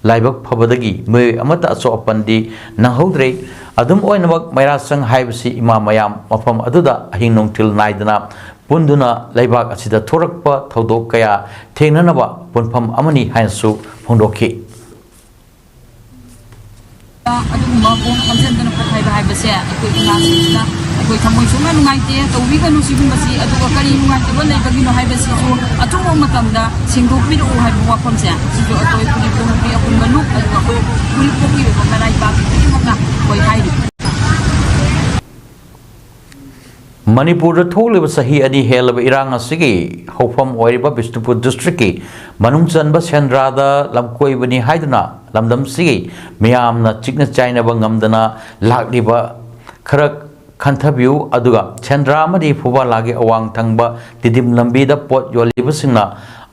ꯂꯥꯏꯕꯛ ꯐꯕꯗꯒꯤ ꯃꯤꯑꯣꯏ ꯑꯃꯠꯇ ꯑꯁꯣꯛ ꯑꯄꯟꯗꯤ ꯅꯪꯍꯧꯗ꯭ꯔꯦ꯫ ꯑꯗꯨꯝ ꯑꯣꯏꯅꯃꯛ, ꯃꯩꯔꯥꯁꯪ ꯍꯥꯏꯕꯁꯤ ꯏꯃꯥ ꯃꯌꯥꯝ ꯃꯐꯝ ꯑꯗꯨꯗ ꯑꯍꯤꯡ ꯅꯨꯡꯊꯤꯜ ꯅꯥꯏꯗꯅ ꯄꯨꯟꯗꯨꯅ ꯂꯩꯕꯥꯛ ꯑꯁꯤꯗ ꯊꯣꯔꯛꯄ ꯊꯧꯗꯣꯛ ꯀꯌꯥ ꯊꯦꯡꯅꯅꯕ ꯄꯨꯟꯐꯝ ꯑꯃꯅꯤ ꯍꯥꯏꯅꯁꯨ ꯐꯣꯡꯗꯣꯛꯈꯤ꯫ ꯑꯗꯨꯒꯨꯝꯕ ꯄꯣꯠ ꯍꯥꯞꯆꯤꯟꯗꯅ ꯄꯣꯠ ꯍꯥꯏꯕ ꯍꯥꯏꯕꯁꯦ ꯑꯩꯈꯣꯏ ꯏꯃꯥꯁꯤꯡꯁꯤꯅ ꯑꯩꯈꯣꯏ ꯊꯃꯣꯏ ꯁꯨꯡꯅ ꯅꯨꯡꯉꯥꯏꯇꯦ, ꯇꯧꯕꯤꯒꯅꯨ ꯁꯤꯒꯨꯝꯕꯁꯤ꯫ ꯑꯗꯨꯒ ꯀꯔꯤ ꯅꯨꯡꯉꯥꯏꯇꯕ ꯂꯩꯕꯒꯤꯅꯣ ꯍꯥꯏꯕꯁꯤꯁꯨ ꯑꯆꯨꯝꯕ ꯃꯇꯝꯗ ꯁꯦꯡꯗꯣꯛꯄꯤꯔꯛꯎ ꯍꯥꯏꯕ ꯋꯥꯐꯝꯁꯦ ꯁꯤꯁꯨ ꯑꯩꯈꯣꯏ ꯎꯔꯤꯄꯣꯛꯀꯤ ꯑꯩꯈꯣꯏ ꯃꯅꯨꯡ, ꯑꯗꯨꯒ ꯑꯩꯈꯣꯏ ꯎꯔꯤꯄꯣꯛꯀꯤ ꯑꯣꯏꯕ ꯃꯔꯥꯏꯕꯥꯛ ꯈꯨꯗꯤꯡꯃꯛꯅ ꯑꯩꯈꯣꯏ ꯍꯥꯏꯔꯤ꯫ ꯃꯅꯤꯄꯨꯔꯗ ꯊꯣꯛꯂꯤꯕ ꯆꯍꯤ ꯑꯅꯤ ꯍꯦꯜꯂꯕ ꯏꯔꯥꯡ ꯑꯁꯤꯒꯤ ꯍꯧꯐꯝ ꯑꯣꯏꯔꯤꯕ ꯕꯤꯁꯅꯨꯄꯨꯔ ꯗꯤꯁꯇ꯭ꯔꯤꯛꯀꯤ ꯃꯅꯨꯡ ꯆꯟꯕ ꯁꯦꯟꯗ꯭ꯔꯥꯗ ꯂꯝꯀꯣꯏꯕꯅꯤ ꯍꯥꯏꯗꯨꯅ ꯂꯝꯗꯝꯁꯤꯒꯤ ꯃꯤꯌꯥꯝꯅ ꯆꯤꯛꯅ ꯆꯥꯏꯅꯕ ꯉꯝꯗꯅ ꯂꯥꯛꯂꯤꯕ ꯈꯔ ꯈꯟꯊꯕꯤꯌꯨ꯫ ꯑꯗꯨꯒ ꯁꯦꯟꯗ꯭ꯔꯥ ꯑꯃꯗꯤ ꯐꯨꯕꯥꯂꯥꯒꯤ ꯑꯋꯥꯡ ꯊꯪꯕ ꯇꯤꯗꯤꯝ ꯂꯝꯕꯤꯗ ꯄꯣꯠ ꯌꯣꯜꯂꯤꯕꯁꯤꯡꯅ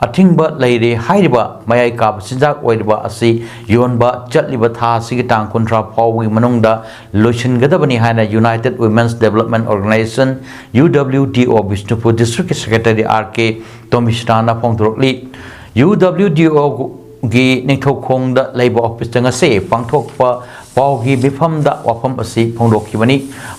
ꯑꯊꯤꯡꯕ ꯂꯩꯔꯦ ꯍꯥꯏꯔꯤꯕ ꯃꯌꯥꯏ ꯀꯥꯕ ꯆꯤꯟꯖꯥꯛ ꯑꯣꯏꯔꯤꯕ ꯑꯁꯤ ꯌꯣꯟꯕ ꯆꯠꯂꯤꯕ ꯊꯥ ꯑꯁꯤꯒꯤ ꯇꯥꯡ ꯀꯨꯟꯊ꯭ꯔꯥ ꯐꯥꯎꯕꯒꯤ ꯃꯅꯨꯡꯗ ꯂꯣꯏꯁꯤꯟꯒꯗꯕꯅꯤ ꯍꯥꯏꯅ United Women's Development Organization, U W D O, Bishnupur ꯗꯤꯁꯇ꯭ꯔꯤꯛꯀꯤ ꯁꯦꯀ꯭ꯔꯦꯇꯔꯤ ꯑꯥꯔ ꯀꯦ ꯇꯣꯃꯤꯁꯅꯥꯅ ꯐꯣꯡꯗꯣꯔꯛꯂꯤ꯫ ꯌꯨ ꯗꯕ꯭ꯂꯤꯎ ꯗꯤ ꯑꯣꯒꯤ ꯅꯤꯡꯊꯧꯈꯣꯡꯗ ꯂꯩꯕ ꯑꯣꯐꯤꯁꯇ ꯉꯁꯤ ꯄꯥꯡꯊꯣꯛꯄ ꯄꯥꯎꯒꯤ ꯃꯤꯐꯝꯗ ꯋꯥꯐꯝ ꯑꯁꯤ ꯐꯣꯡꯗꯣꯛꯈꯤꯕꯅꯤ꯫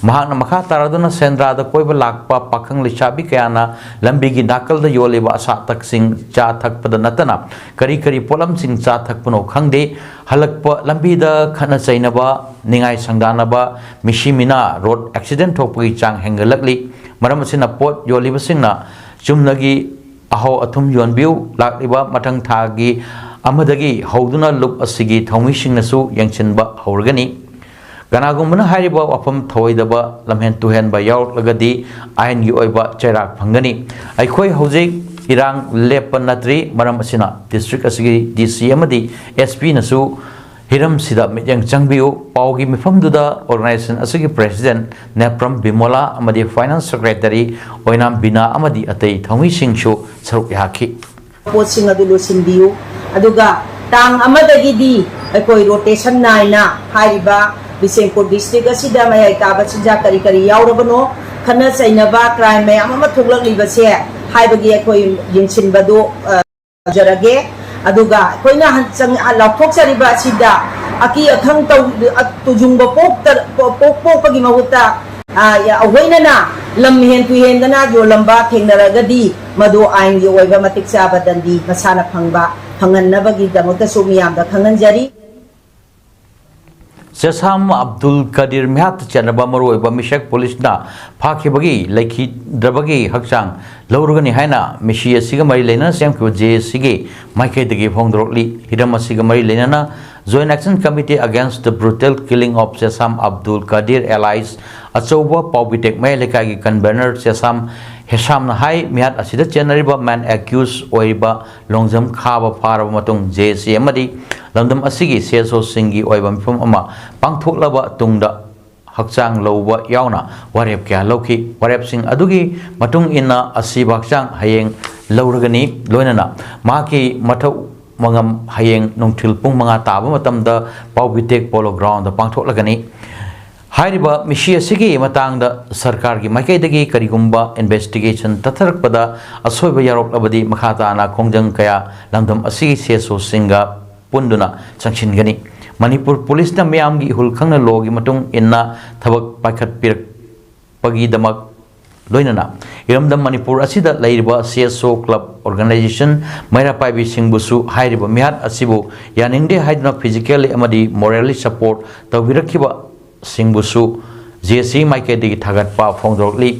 ꯃꯍꯥꯛꯅ ꯃꯈꯥ ꯇꯥꯔꯗꯨꯅ ꯁꯦꯟꯗ꯭ꯔꯥꯗ ꯀꯣꯏꯕ ꯂꯥꯛꯄ ꯄꯥꯈꯪ ꯂꯩꯁꯥꯕꯤ ꯀꯌꯥꯅ ꯂꯝꯕꯤꯒꯤ ꯅꯥꯀꯜꯗ ꯌꯣꯜꯂꯤꯕ ꯑꯆꯥ ꯑꯊꯛꯁꯤꯡ ꯆꯥ ꯊꯛꯄꯗ ꯅꯠꯇꯅ ꯀꯔꯤ ꯀꯔꯤ ꯄꯣꯠꯂꯝꯁꯤꯡ ꯆꯥ ꯊꯛꯄꯅꯣ ꯈꯪꯗꯦ꯫ ꯍꯜꯂꯛꯄ ꯂꯝꯕꯤꯗ ꯈꯠꯅ ꯆꯩꯅꯕ, ꯅꯤꯡꯉꯥꯏ ꯁꯪꯗꯥꯅꯕ, ꯃꯤꯁꯤ ꯃꯤꯅꯥ, ꯔꯣꯗ ꯑꯦꯛꯁꯤꯗꯦꯟ ꯊꯣꯛꯄꯒꯤ ꯆꯥꯡ ꯍꯦꯟꯒꯠꯂꯛꯂꯤ꯫ ꯃꯔꯝ ꯑꯁꯤꯅ ꯄꯣꯠ ꯌꯣꯜꯂꯤꯕꯁꯤꯡꯅ ꯆꯨꯝꯅꯒꯤ ꯑꯍꯥꯎ ꯑꯊꯨꯝ ꯌꯣꯟꯕꯤꯌꯨ꯫ ꯂꯥꯛꯂꯤꯕ ꯃꯊꯪ ꯊꯥꯒꯤ ꯑꯃꯗꯒꯤ ꯍꯧꯗꯨꯅ ꯂꯨꯞ ꯑꯁꯤꯒꯤ ꯊꯧꯃꯤꯁꯤꯡꯅꯁꯨ ꯌꯦꯡꯁꯤꯟꯕ ꯍꯧꯔꯒꯅꯤ꯫ ꯀꯅꯥꯒꯨꯝꯕꯅ ꯍꯥꯏꯔꯤꯕ ꯋꯥꯐꯝ ꯊꯧꯑꯣꯏꯗꯕ ꯂꯝꯍꯦꯟ ꯇꯨꯍꯦꯟꯕ ꯌꯥꯎꯔꯛꯂꯒꯗꯤ ꯑꯥꯏꯟꯒꯤ ꯑꯣꯏꯕ ꯆꯩꯔꯥꯛ ꯐꯪꯒꯅꯤ꯫ ꯑꯩꯈꯣꯏ ꯍꯧꯖꯤꯛ ꯏꯔꯥꯡ ꯂꯦꯞꯄ ꯅꯠꯇ꯭ꯔꯤ꯫ ꯃꯔꯝ ꯑꯁꯤꯅ ꯗꯤꯁꯇ꯭ꯔꯤꯛ ꯑꯁꯤꯒꯤ ꯗꯤ ꯁꯤ ꯑꯃꯗꯤ ꯑꯦꯁ ꯄꯤꯅꯁꯨ ꯍꯤꯔꯝꯁꯤꯗ ꯃꯤꯠꯌꯦꯡ ꯆꯪꯕꯤꯌꯨ꯫ ꯄꯥꯎꯒꯤ ꯃꯤꯐꯝꯗꯨꯗ ꯑꯣꯔꯒꯅꯥꯏꯖꯦꯁꯟ ꯑꯁꯤꯒꯤ ꯄ꯭ꯔꯦꯁꯤꯗꯦꯟꯠ ꯅꯦꯄ꯭ꯔꯝ ꯕꯤꯃꯣꯂꯥ ꯑꯃꯗꯤ ꯐꯥꯏꯅꯥꯟꯁ ꯁꯦꯀ꯭ꯔꯦꯇꯔꯤ ꯑꯣꯏꯅꯥꯝ ꯕꯤꯅꯥ ꯑꯃꯗꯤ ꯑꯇꯩ ꯊꯧꯃꯤꯁꯤꯡꯁꯨ ꯁꯔꯨꯛ ꯌꯥꯈꯤ꯫ ꯄꯣꯠꯁꯤꯡ ꯑꯗꯨ ꯂꯣꯏꯁꯤꯟꯕꯤꯌꯨ꯫ ꯑꯗꯨꯒ ꯇꯥꯡ ꯑꯃꯗꯒꯤꯗꯤ ꯑꯩꯈꯣꯏ ꯔꯣꯇꯦꯁꯟ ꯅꯥꯏꯅ ꯍꯥꯏꯔꯤꯕ ꯕꯤꯁꯦꯝꯄꯨꯔ ꯗꯤꯁꯇ꯭ꯔꯤꯛ ꯑꯁꯤꯗ ꯃꯌꯥꯏ ꯀꯥꯕ ꯆꯤꯟꯖꯥꯛ ꯀꯔꯤ ꯀꯔꯤ ꯌꯥꯎꯔꯕꯅꯣ, ꯈꯠꯅ ꯆꯩꯅꯕ, ꯀ꯭ꯔꯥꯏꯝ ꯃꯌꯥꯝ ꯑꯃ ꯊꯣꯛꯂꯛꯂꯤꯕꯁꯦ ꯍꯥꯏꯕꯒꯤ ꯑꯩꯈꯣꯏ ꯌꯦꯡꯁꯤꯟꯕꯗꯨ, ꯑ, ꯇꯧꯖꯔꯒꯦ꯫ ꯑꯗꯨꯒ ꯑꯩꯈꯣꯏꯅ ꯍꯟ-, ꯆꯪ-, ꯂꯥꯎꯊꯣꯛꯆꯔꯤꯕ ꯑꯁꯤꯗ ꯑꯀꯤ ꯑꯈꯪ ꯇꯧ-, ꯑ, ꯇꯨꯖꯨꯡꯕ ꯄꯣꯛꯇ-, ꯄꯣꯛ-, ꯄꯣꯛ-, ꯄꯣꯛꯄꯒꯤ ꯃꯍꯨꯠꯇ, ꯑ, ꯌ-, ꯑꯣꯏꯅꯅ ꯂꯝ ꯍꯦꯟ ꯇꯨꯍꯦꯟꯗꯅ ꯌꯣꯜꯂꯝꯕ ꯊꯦꯡꯅꯔꯒꯗꯤ ꯃꯗꯨ ꯑꯥꯏꯟꯒꯤ ꯑꯣꯏꯕ ꯃꯇꯤꯛ ꯆꯥꯕ ꯗꯟꯗꯤ ꯃꯁꯥꯅ ꯐꯪꯕ, ꯐꯪꯍꯟꯅꯕꯒꯤꯗꯃꯛꯇꯁꯨ ꯃꯤꯌꯥꯝꯗ ꯈꯪꯍꯟꯖꯔꯤ꯫ ꯆꯦꯁꯥꯝ ꯑꯕꯗꯨꯜ ꯀꯗꯤꯔ ꯃꯤꯍꯥꯠꯇ ꯆꯦꯟꯅꯕ ꯃꯔꯨꯑꯣꯏꯕ ꯃꯤꯁꯛ ꯄꯨꯂꯤꯁꯅ ꯐꯥꯈꯤꯕꯒꯤ ꯂꯩꯈꯤꯗ꯭ꯔꯕꯒꯤ ꯍꯛꯆꯥꯡ ꯂꯧꯔꯒꯅꯤ ꯍꯥꯏꯅ ꯃꯤꯁꯤ ꯑꯁꯤꯒ ꯃꯔꯤ ꯂꯩꯅꯅ ꯁꯦꯝꯈꯤꯕ ꯖꯦ ꯑꯦ ꯁꯤꯒꯤ ꯃꯥꯏꯀꯩꯗꯒꯤ ꯐꯣꯡꯗꯣꯔꯛꯂꯤ꯫ ꯍꯤꯔꯝ ꯑꯁꯤꯒ ꯃꯔꯤ ꯂꯩꯅꯅ Joint Action Committee Against the Brutal Killing of Chesam Abdul Kadir alias ꯑꯆꯧꯕ ꯄꯥꯎꯕꯤꯇꯦꯛ ꯃꯌꯥꯏ ꯂꯩꯀꯥꯏꯒꯤ convener ꯆꯦꯁꯥꯝ ꯍꯦꯁꯥꯝꯅ ꯍꯥꯏ, ꯃꯤꯍꯥꯠ ꯑꯁꯤꯗ ꯆꯦꯟꯅꯔꯤꯕ man accused ꯑꯣꯏꯔꯤꯕ ꯂꯣꯡꯖꯝ ꯈꯥꯕ ꯐꯥꯔꯕ ꯃꯇꯨꯡ ꯖꯦ ꯑꯦ ꯁꯤ ꯑꯃꯗꯤ ꯂꯝꯗꯝ ꯑꯁꯤꯒꯤ ꯁꯤ ꯑꯦꯁ ꯑꯣꯁꯤꯡꯒꯤ ꯑꯣꯏꯕ ꯃꯤꯐꯝ ꯑꯃ ꯄꯥꯡꯊꯣꯛꯂꯕ ꯇꯨꯡꯗ ꯍꯛꯆꯥꯡ ꯂꯧꯕ ꯌꯥꯎꯅ ꯋꯥꯔꯦꯞ ꯀꯌꯥ ꯂꯧꯈꯤ꯫ ꯋꯥꯔꯦꯞꯁꯤꯡ ꯑꯗꯨꯒꯤ ꯃꯇꯨꯡ ꯏꯟꯅ ꯑꯁꯤꯕ ꯍꯛꯆꯥꯡ ꯍꯌꯦꯡ ꯂꯧꯔꯒꯅꯤ꯫ ꯂꯣꯏꯅꯅ ꯃꯍꯥꯛꯀꯤ ꯃꯊꯧ ꯃꯉꯝ ꯍꯌꯦꯡ ꯅꯨꯡꯊꯤꯜ ꯄꯨꯡ ꯃꯉꯥ ꯇꯥꯕ ꯃꯇꯝꯗ ꯄꯥꯎꯕꯤꯇꯦꯛ ꯄꯣꯂꯣ ꯒ꯭ꯔꯥꯎꯟꯗ ꯄꯥꯡꯊꯣꯛꯂꯒꯅꯤ꯫ ꯍꯥꯏꯔꯤꯕ ꯃꯤꯁꯤ ꯑꯁꯤꯒꯤ ꯃꯇꯥꯡꯗ ꯁꯔꯀꯥꯔꯒꯤ ꯃꯥꯏꯀꯩꯗꯒꯤ ꯀꯔꯤꯒꯨꯝꯕ ꯏꯟꯚꯦꯁꯇꯤꯒꯦꯁꯟ ꯆꯠꯊꯔꯛꯄꯗ ꯑꯁꯣꯏꯕ ꯌꯥꯎꯔꯛꯂꯕꯗꯤ ꯃꯈꯥ ꯇꯥꯅ ꯈꯣꯡꯖꯪ ꯀꯌꯥ ꯂꯝꯗꯝ ꯑꯁꯤꯒꯤ ꯁꯤ ꯑꯦꯁ ꯑꯣꯁꯤꯡꯒ ꯄꯨꯟꯗꯨꯅ ꯆꯪꯁꯤꯟꯒꯅꯤ꯫ ꯃꯅꯤꯄꯨꯔ ꯄꯨꯂꯤꯁꯅ ꯃꯤꯌꯥꯝꯒꯤ ꯏꯍꯨꯜ ꯈꯪꯅ ꯂꯣꯒꯤ ꯃꯇꯨꯡ ꯏꯟꯅ ꯊꯕꯛ ꯄꯥꯏꯈꯠꯄꯤꯔꯛꯄꯒꯤꯗꯃꯛ ꯂꯣꯏꯅꯅ ꯏꯔꯝꯗꯝ ꯃꯅꯤꯄꯨꯔ ꯑꯁꯤꯗ ꯂꯩꯔꯤꯕ ꯁꯤ ꯑꯦꯁ ꯑꯣ ꯀ꯭ꯂꯕ ꯑꯣꯔꯒꯅꯥꯏꯖꯦꯁꯟ ꯃꯩꯔꯥ ꯄꯥꯏꯕꯤꯁꯤꯡꯕꯨꯁꯨ ꯍꯥꯏꯔꯤꯕ ꯃꯤꯍꯥꯠ ꯑꯁꯤꯕꯨ ꯌꯥꯅꯤꯡꯗꯦ ꯍꯥꯏꯗꯨꯅ physically ꯑꯃꯗꯤ morally support ꯇꯧꯕꯤꯔꯛꯈꯤꯕꯁꯤꯡꯕꯨꯁꯨ ꯖꯦ ꯑꯦ ꯁꯤ ꯃꯥꯏꯀꯩꯗꯒꯤ ꯊꯥꯒꯠꯄ ꯐꯣꯡꯗꯣꯔꯛꯂꯤ꯫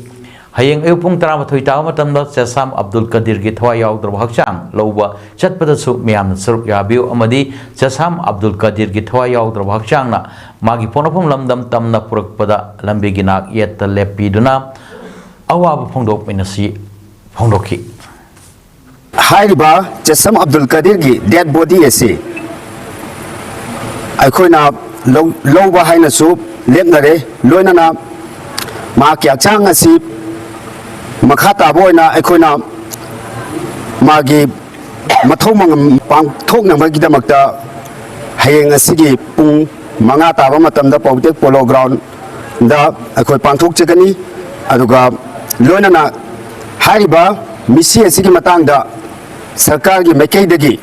ꯍꯌꯦꯡ ꯑꯌꯨꯛ ꯄꯨꯡ ꯇꯔꯥꯃꯥꯊꯣꯏ ꯇꯥꯕ ꯃꯇꯝꯗ ꯆꯦꯁꯥꯝ ꯑꯕꯗꯨꯜ ꯀꯗꯤꯔꯒꯤ ꯊꯋꯥꯏ ꯌꯥꯎꯗ꯭ꯔꯕ ꯍꯛꯆꯥꯡ ꯂꯧꯕ ꯆꯠꯄꯗꯁꯨ ꯃꯤꯌꯥꯝꯅ ꯁꯔꯨꯛ ꯌꯥꯕꯤꯌꯨ ꯑꯃꯗꯤ ꯆꯦꯁꯥꯝ ꯑꯕꯗꯨꯜ ꯀꯗꯤꯔꯒꯤ ꯊꯋꯥꯏ ꯌꯥꯎꯗ꯭ꯔꯕ ꯍꯛꯆꯥꯡꯅ ꯃꯥꯒꯤ ꯄꯣꯛꯅꯐꯝ ꯂꯝꯗꯝ ꯇꯝꯅ ꯄꯨꯔꯛꯄꯗ ꯂꯝꯕꯤꯒꯤ ꯅꯥꯛ ꯌꯦꯠꯇ ꯂꯦꯞꯄꯤꯗꯨꯅ ꯑꯋꯥꯕ ꯐꯣꯡꯗꯣꯛꯃꯤꯟꯅꯁꯤ ꯐꯣꯡꯗꯣꯛꯈꯤ꯫ ꯍꯥꯏꯔꯤꯕ ꯆꯦꯁꯝ ꯑꯕꯗꯨꯜ ꯀꯗꯤꯔꯒꯤ ꯗꯦꯠ ꯕꯣꯗꯤ ꯑꯁꯤ ꯑꯩꯈꯣꯏꯅ ꯂꯧ- ꯂꯧꯕ ꯍꯥꯏꯅꯁꯨ ꯂꯦꯞꯅꯔꯦ꯫ ꯂꯣꯏꯅꯅ ꯃꯍꯥꯛꯀꯤ ꯍꯛꯆꯥꯡ ꯑꯁꯤ ꯃꯈꯥ ꯇꯥꯕ ꯑꯣꯏꯅ ꯑꯩꯈꯣꯏꯅ ꯃꯥꯒꯤ ꯃꯊꯧ ꯃꯉꯝ ꯄꯥꯡꯊꯣꯛꯅꯕꯒꯤꯗꯃꯛꯇ ꯍꯌꯦꯡ ꯑꯁꯤꯒꯤ ꯄꯨꯡ ꯃꯉꯥ ꯇꯥꯕ ꯃꯇꯝꯗ ꯄꯥꯎꯇꯦꯛ ꯄꯣꯂꯣ ꯒ꯭ꯔꯥꯎꯟꯗ ꯑꯩꯈꯣꯏ ꯄꯥꯡꯊꯣꯛꯆꯒꯅꯤ꯫ ꯑꯗꯨꯒ ꯂꯣꯏꯅꯅ ꯍꯥꯏꯔꯤꯕ ꯃꯤꯁꯤ ꯑꯁꯤꯒꯤ ꯃꯇꯥꯡꯗ ꯁꯔꯀꯥꯔꯒꯤ ꯃꯥꯏꯀꯩꯗꯒꯤ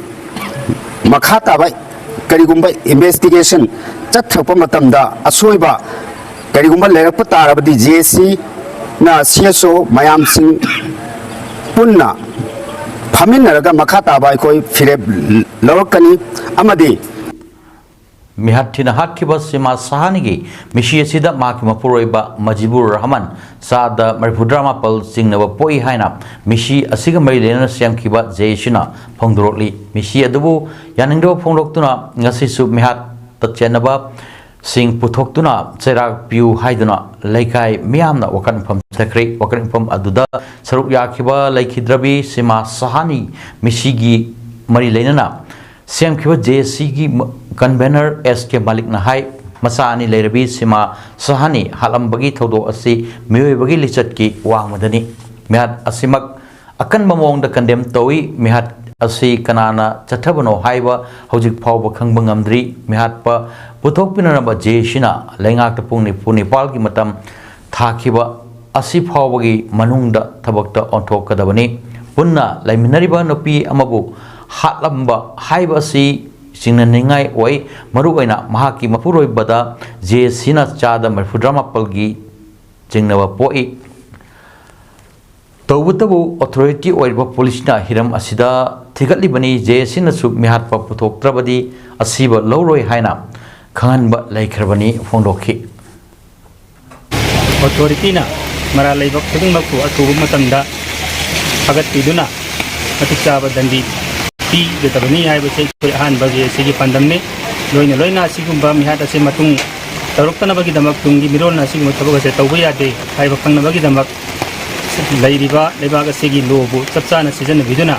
ꯃꯈꯥ ꯇꯥꯕ ꯀꯔꯤꯒꯨꯝꯕ ꯏꯟꯚꯦꯁꯇꯤꯒꯦꯁꯟ ꯆꯠꯊꯔꯛꯄ ꯃꯇꯝꯗ ꯑꯁꯣꯏꯕ ꯀꯔꯤꯒꯨꯝꯕ ꯂꯩꯔꯛꯄ ꯇꯥꯔꯕꯗꯤ ꯖꯦ ꯑꯦ ꯁꯤꯅ ꯁꯤ ꯑꯦꯁ ꯑꯣ ꯃꯌꯥꯝꯁꯤꯡ ꯄꯨꯟꯅ ꯐꯝꯃꯤꯟꯅꯔꯒ ꯃꯈꯥ ꯇꯥꯕ ꯑꯩꯈꯣꯏ ꯐꯤꯔꯦꯞ ꯂꯧꯔꯛꯀꯅꯤ꯫ ꯑꯃꯗꯤ ꯃꯤꯍꯥꯠ ꯊꯤꯅ ꯍꯥꯠꯈꯤꯕ ꯁꯤꯃꯥ ꯁꯍꯥꯅꯤꯒꯤ ꯃꯤꯁꯤ ꯑꯁꯤꯗ ꯃꯍꯥꯛꯀꯤ ꯃꯄꯨꯔꯣꯏꯕ ꯃꯖꯤꯕꯨꯔ ꯔꯍꯃꯟ ꯆꯥꯗ ꯃꯔꯤꯐꯨꯇꯔꯥ ꯃꯥꯄꯜ ꯆꯤꯡꯅꯕ ꯄꯣꯛꯏ ꯍꯥꯏꯅ ꯃꯤꯁꯤ ꯑꯁꯤꯒ ꯃꯔꯤ ꯂꯩꯅꯅ ꯁꯦꯝꯈꯤꯕ ꯖꯦ ꯑꯦꯁꯤꯅ ꯐꯣꯡꯗꯣꯔꯛꯂꯤ꯫ ꯃꯤꯁꯤ ꯑꯗꯨꯕꯨ ꯌꯥꯅꯤꯡꯗꯕ ꯐꯣꯡꯗꯣꯛꯇꯨꯅ ꯉꯁꯤꯁꯨ ꯃꯤꯍꯥꯠꯇ ꯆꯦꯟꯅꯕ ꯁꯤꯡ ꯄꯨꯊꯣꯛꯇꯨꯅ ꯆꯩꯔꯥꯛ ꯄꯤꯌꯨ ꯍꯥꯏꯗꯨꯅ ꯂꯩꯀꯥꯏ ꯃꯤꯌꯥꯝꯅ ꯋꯥꯀꯠ ꯃꯤꯐꯝ ꯆꯠꯊꯈ꯭ꯔꯦ꯫ ꯋꯥꯀꯠ ꯃꯤꯐꯝ ꯑꯗꯨꯗ ꯁꯔꯨꯛ ꯌꯥꯈꯤꯕ ꯂꯩꯈꯤꯗ꯭ꯔꯕꯤ ꯁꯤꯃꯥ ꯁꯍꯥꯅꯤ ꯃꯤꯁꯤꯒꯤ ꯃꯔꯤ ꯂꯩꯅꯅ ꯁꯦꯝꯈꯤꯕ ꯖꯦ ꯑꯦꯁꯤꯒꯤ ꯀꯟꯚꯦꯅꯔ ꯑꯦꯁ ꯀꯦ ꯃꯥꯂꯤꯛꯅ ꯍꯥꯏ, ꯃꯆꯥ ꯑꯅꯤ ꯂꯩꯔꯕꯤ ꯁꯤꯃꯥ ꯁꯍꯥꯅꯤ ꯍꯥꯠꯂꯝꯕꯒꯤ ꯊꯧꯗꯣꯛ ꯑꯁꯤ ꯃꯤꯑꯣꯏꯕꯒꯤ ꯂꯤꯆꯠꯀꯤ ꯋꯥꯡꯃꯗꯅꯤ꯫ ꯃꯤꯍꯥꯠ ꯑꯁꯤꯃꯛ ꯑꯀꯟꯕ ꯃꯑꯣꯡꯗ ꯀꯟꯗꯦꯝ ꯇꯧꯏ꯫ ꯃꯤꯍꯥꯠ ꯑꯁꯤ ꯀꯅꯥꯅ ꯆꯠꯊꯕꯅꯣ ꯍꯥꯏꯕ ꯍꯧꯖꯤꯛ ꯐꯥꯎꯕ ꯈꯪꯕ ꯉꯝꯗ꯭ꯔꯤ꯫ ꯃꯤꯍꯥꯠꯄ ꯄꯨꯊꯣꯛꯄꯤꯅꯅꯕ ꯖꯦ ꯑꯦꯁꯤꯅ ꯂꯩꯉꯥꯛꯇ ꯄꯨꯡ ꯅꯤꯐꯨ ꯅꯤꯄꯥꯜꯒꯤ ꯃꯇꯝ ꯊꯥꯈꯤꯕ ꯑꯁꯤ ꯐꯥꯎꯕꯒꯤ ꯃꯅꯨꯡꯗ ꯊꯕꯛꯇ ꯑꯣꯟꯊꯣꯛꯀꯗꯕꯅꯤ꯫ ꯄꯨꯟꯅ ꯂꯩꯃꯤꯟꯅꯔꯤꯕ ꯅꯨꯄꯤ ꯑꯃꯕꯨ ꯍꯥꯠꯂꯝꯕ ꯍꯥꯏꯕ ꯑꯁꯤ ꯆꯤꯡꯅꯅꯤꯡꯉꯥꯏ ꯑꯣꯏ꯫ ꯃꯔꯨꯑꯣꯏꯅ ꯃꯍꯥꯛꯀꯤ ꯃꯄꯨꯔꯣꯏꯕꯗ ꯖꯦ ꯑꯦꯁꯤꯅ ꯆꯥꯗ ꯃꯔꯤꯐꯨꯇꯔꯥ ꯃꯥꯄꯜꯒꯤ ꯆꯤꯡꯅꯕ ꯄꯣꯛꯏ꯫ ꯇꯧꯕꯇꯕꯨ ꯑꯣꯊꯣꯔꯤꯇꯤ ꯑꯣꯏꯔꯤꯕ ꯄꯨꯂꯤꯁꯅ ꯍꯤꯔꯝ ꯑꯁꯤꯗ ꯊꯤꯒꯠꯂꯤꯕꯅꯤ꯫ ꯖꯦ ꯑꯦꯁꯤꯅꯁꯨ ꯃꯤꯍꯥꯠꯄ ꯄꯨꯊꯣꯛꯇ꯭ꯔꯕꯗꯤ ꯑꯁꯤꯕ ꯂꯧꯔꯣꯏ ꯍꯥꯏꯅ ꯈꯪꯍꯟꯕ ꯂꯩꯈ꯭ꯔꯕꯅꯤ ꯐꯣꯡꯗꯣꯛꯈꯤ꯫ ꯑꯣꯊꯣꯔꯤꯇꯤꯅ ꯃꯔꯥꯜ ꯂꯩꯕ ꯈꯨꯗꯤꯡꯃꯛꯄꯨ ꯑꯊꯨꯕ ꯃꯇꯝꯗ ꯐꯒꯠꯄꯤꯗꯨꯅ ꯃꯇꯤꯛ ꯆꯥꯕ ꯗꯟꯗꯤ ꯄꯤꯒꯗꯕꯅꯤ ꯍꯥꯏꯕꯁꯤ ꯑꯩꯈꯣꯏ ꯑꯍꯥꯟꯕꯒꯤ ꯑꯁꯤꯒꯤ ꯄꯥꯟꯗꯝꯅꯤ꯫ ꯂꯣꯏꯅ ꯂꯣꯏꯅ ꯑꯁꯤꯒꯨꯝꯕ ꯃꯤꯍꯥꯠ ꯑꯁꯤ ꯃꯇꯨꯡ ꯇꯧꯔꯛꯇꯅꯕꯒꯤꯗꯃꯛ ꯇꯨꯡꯒꯤ ꯃꯤꯔꯣꯜꯅ ꯑꯁꯤꯒꯨꯝꯕ ꯊꯕꯛ ꯑꯁꯦ ꯇꯧꯕ ꯌꯥꯗꯦ ꯍꯥꯏꯕ ꯈꯪꯅꯕꯒꯤꯗꯃꯛ ꯂꯩꯔꯤꯕ ꯂꯩꯕꯥꯛ ꯑꯁꯤꯒꯤ ꯂꯣꯕꯨ ꯆꯞ ꯆꯥꯅ ꯁꯤꯖꯤꯟꯅꯕꯤꯗꯨꯅ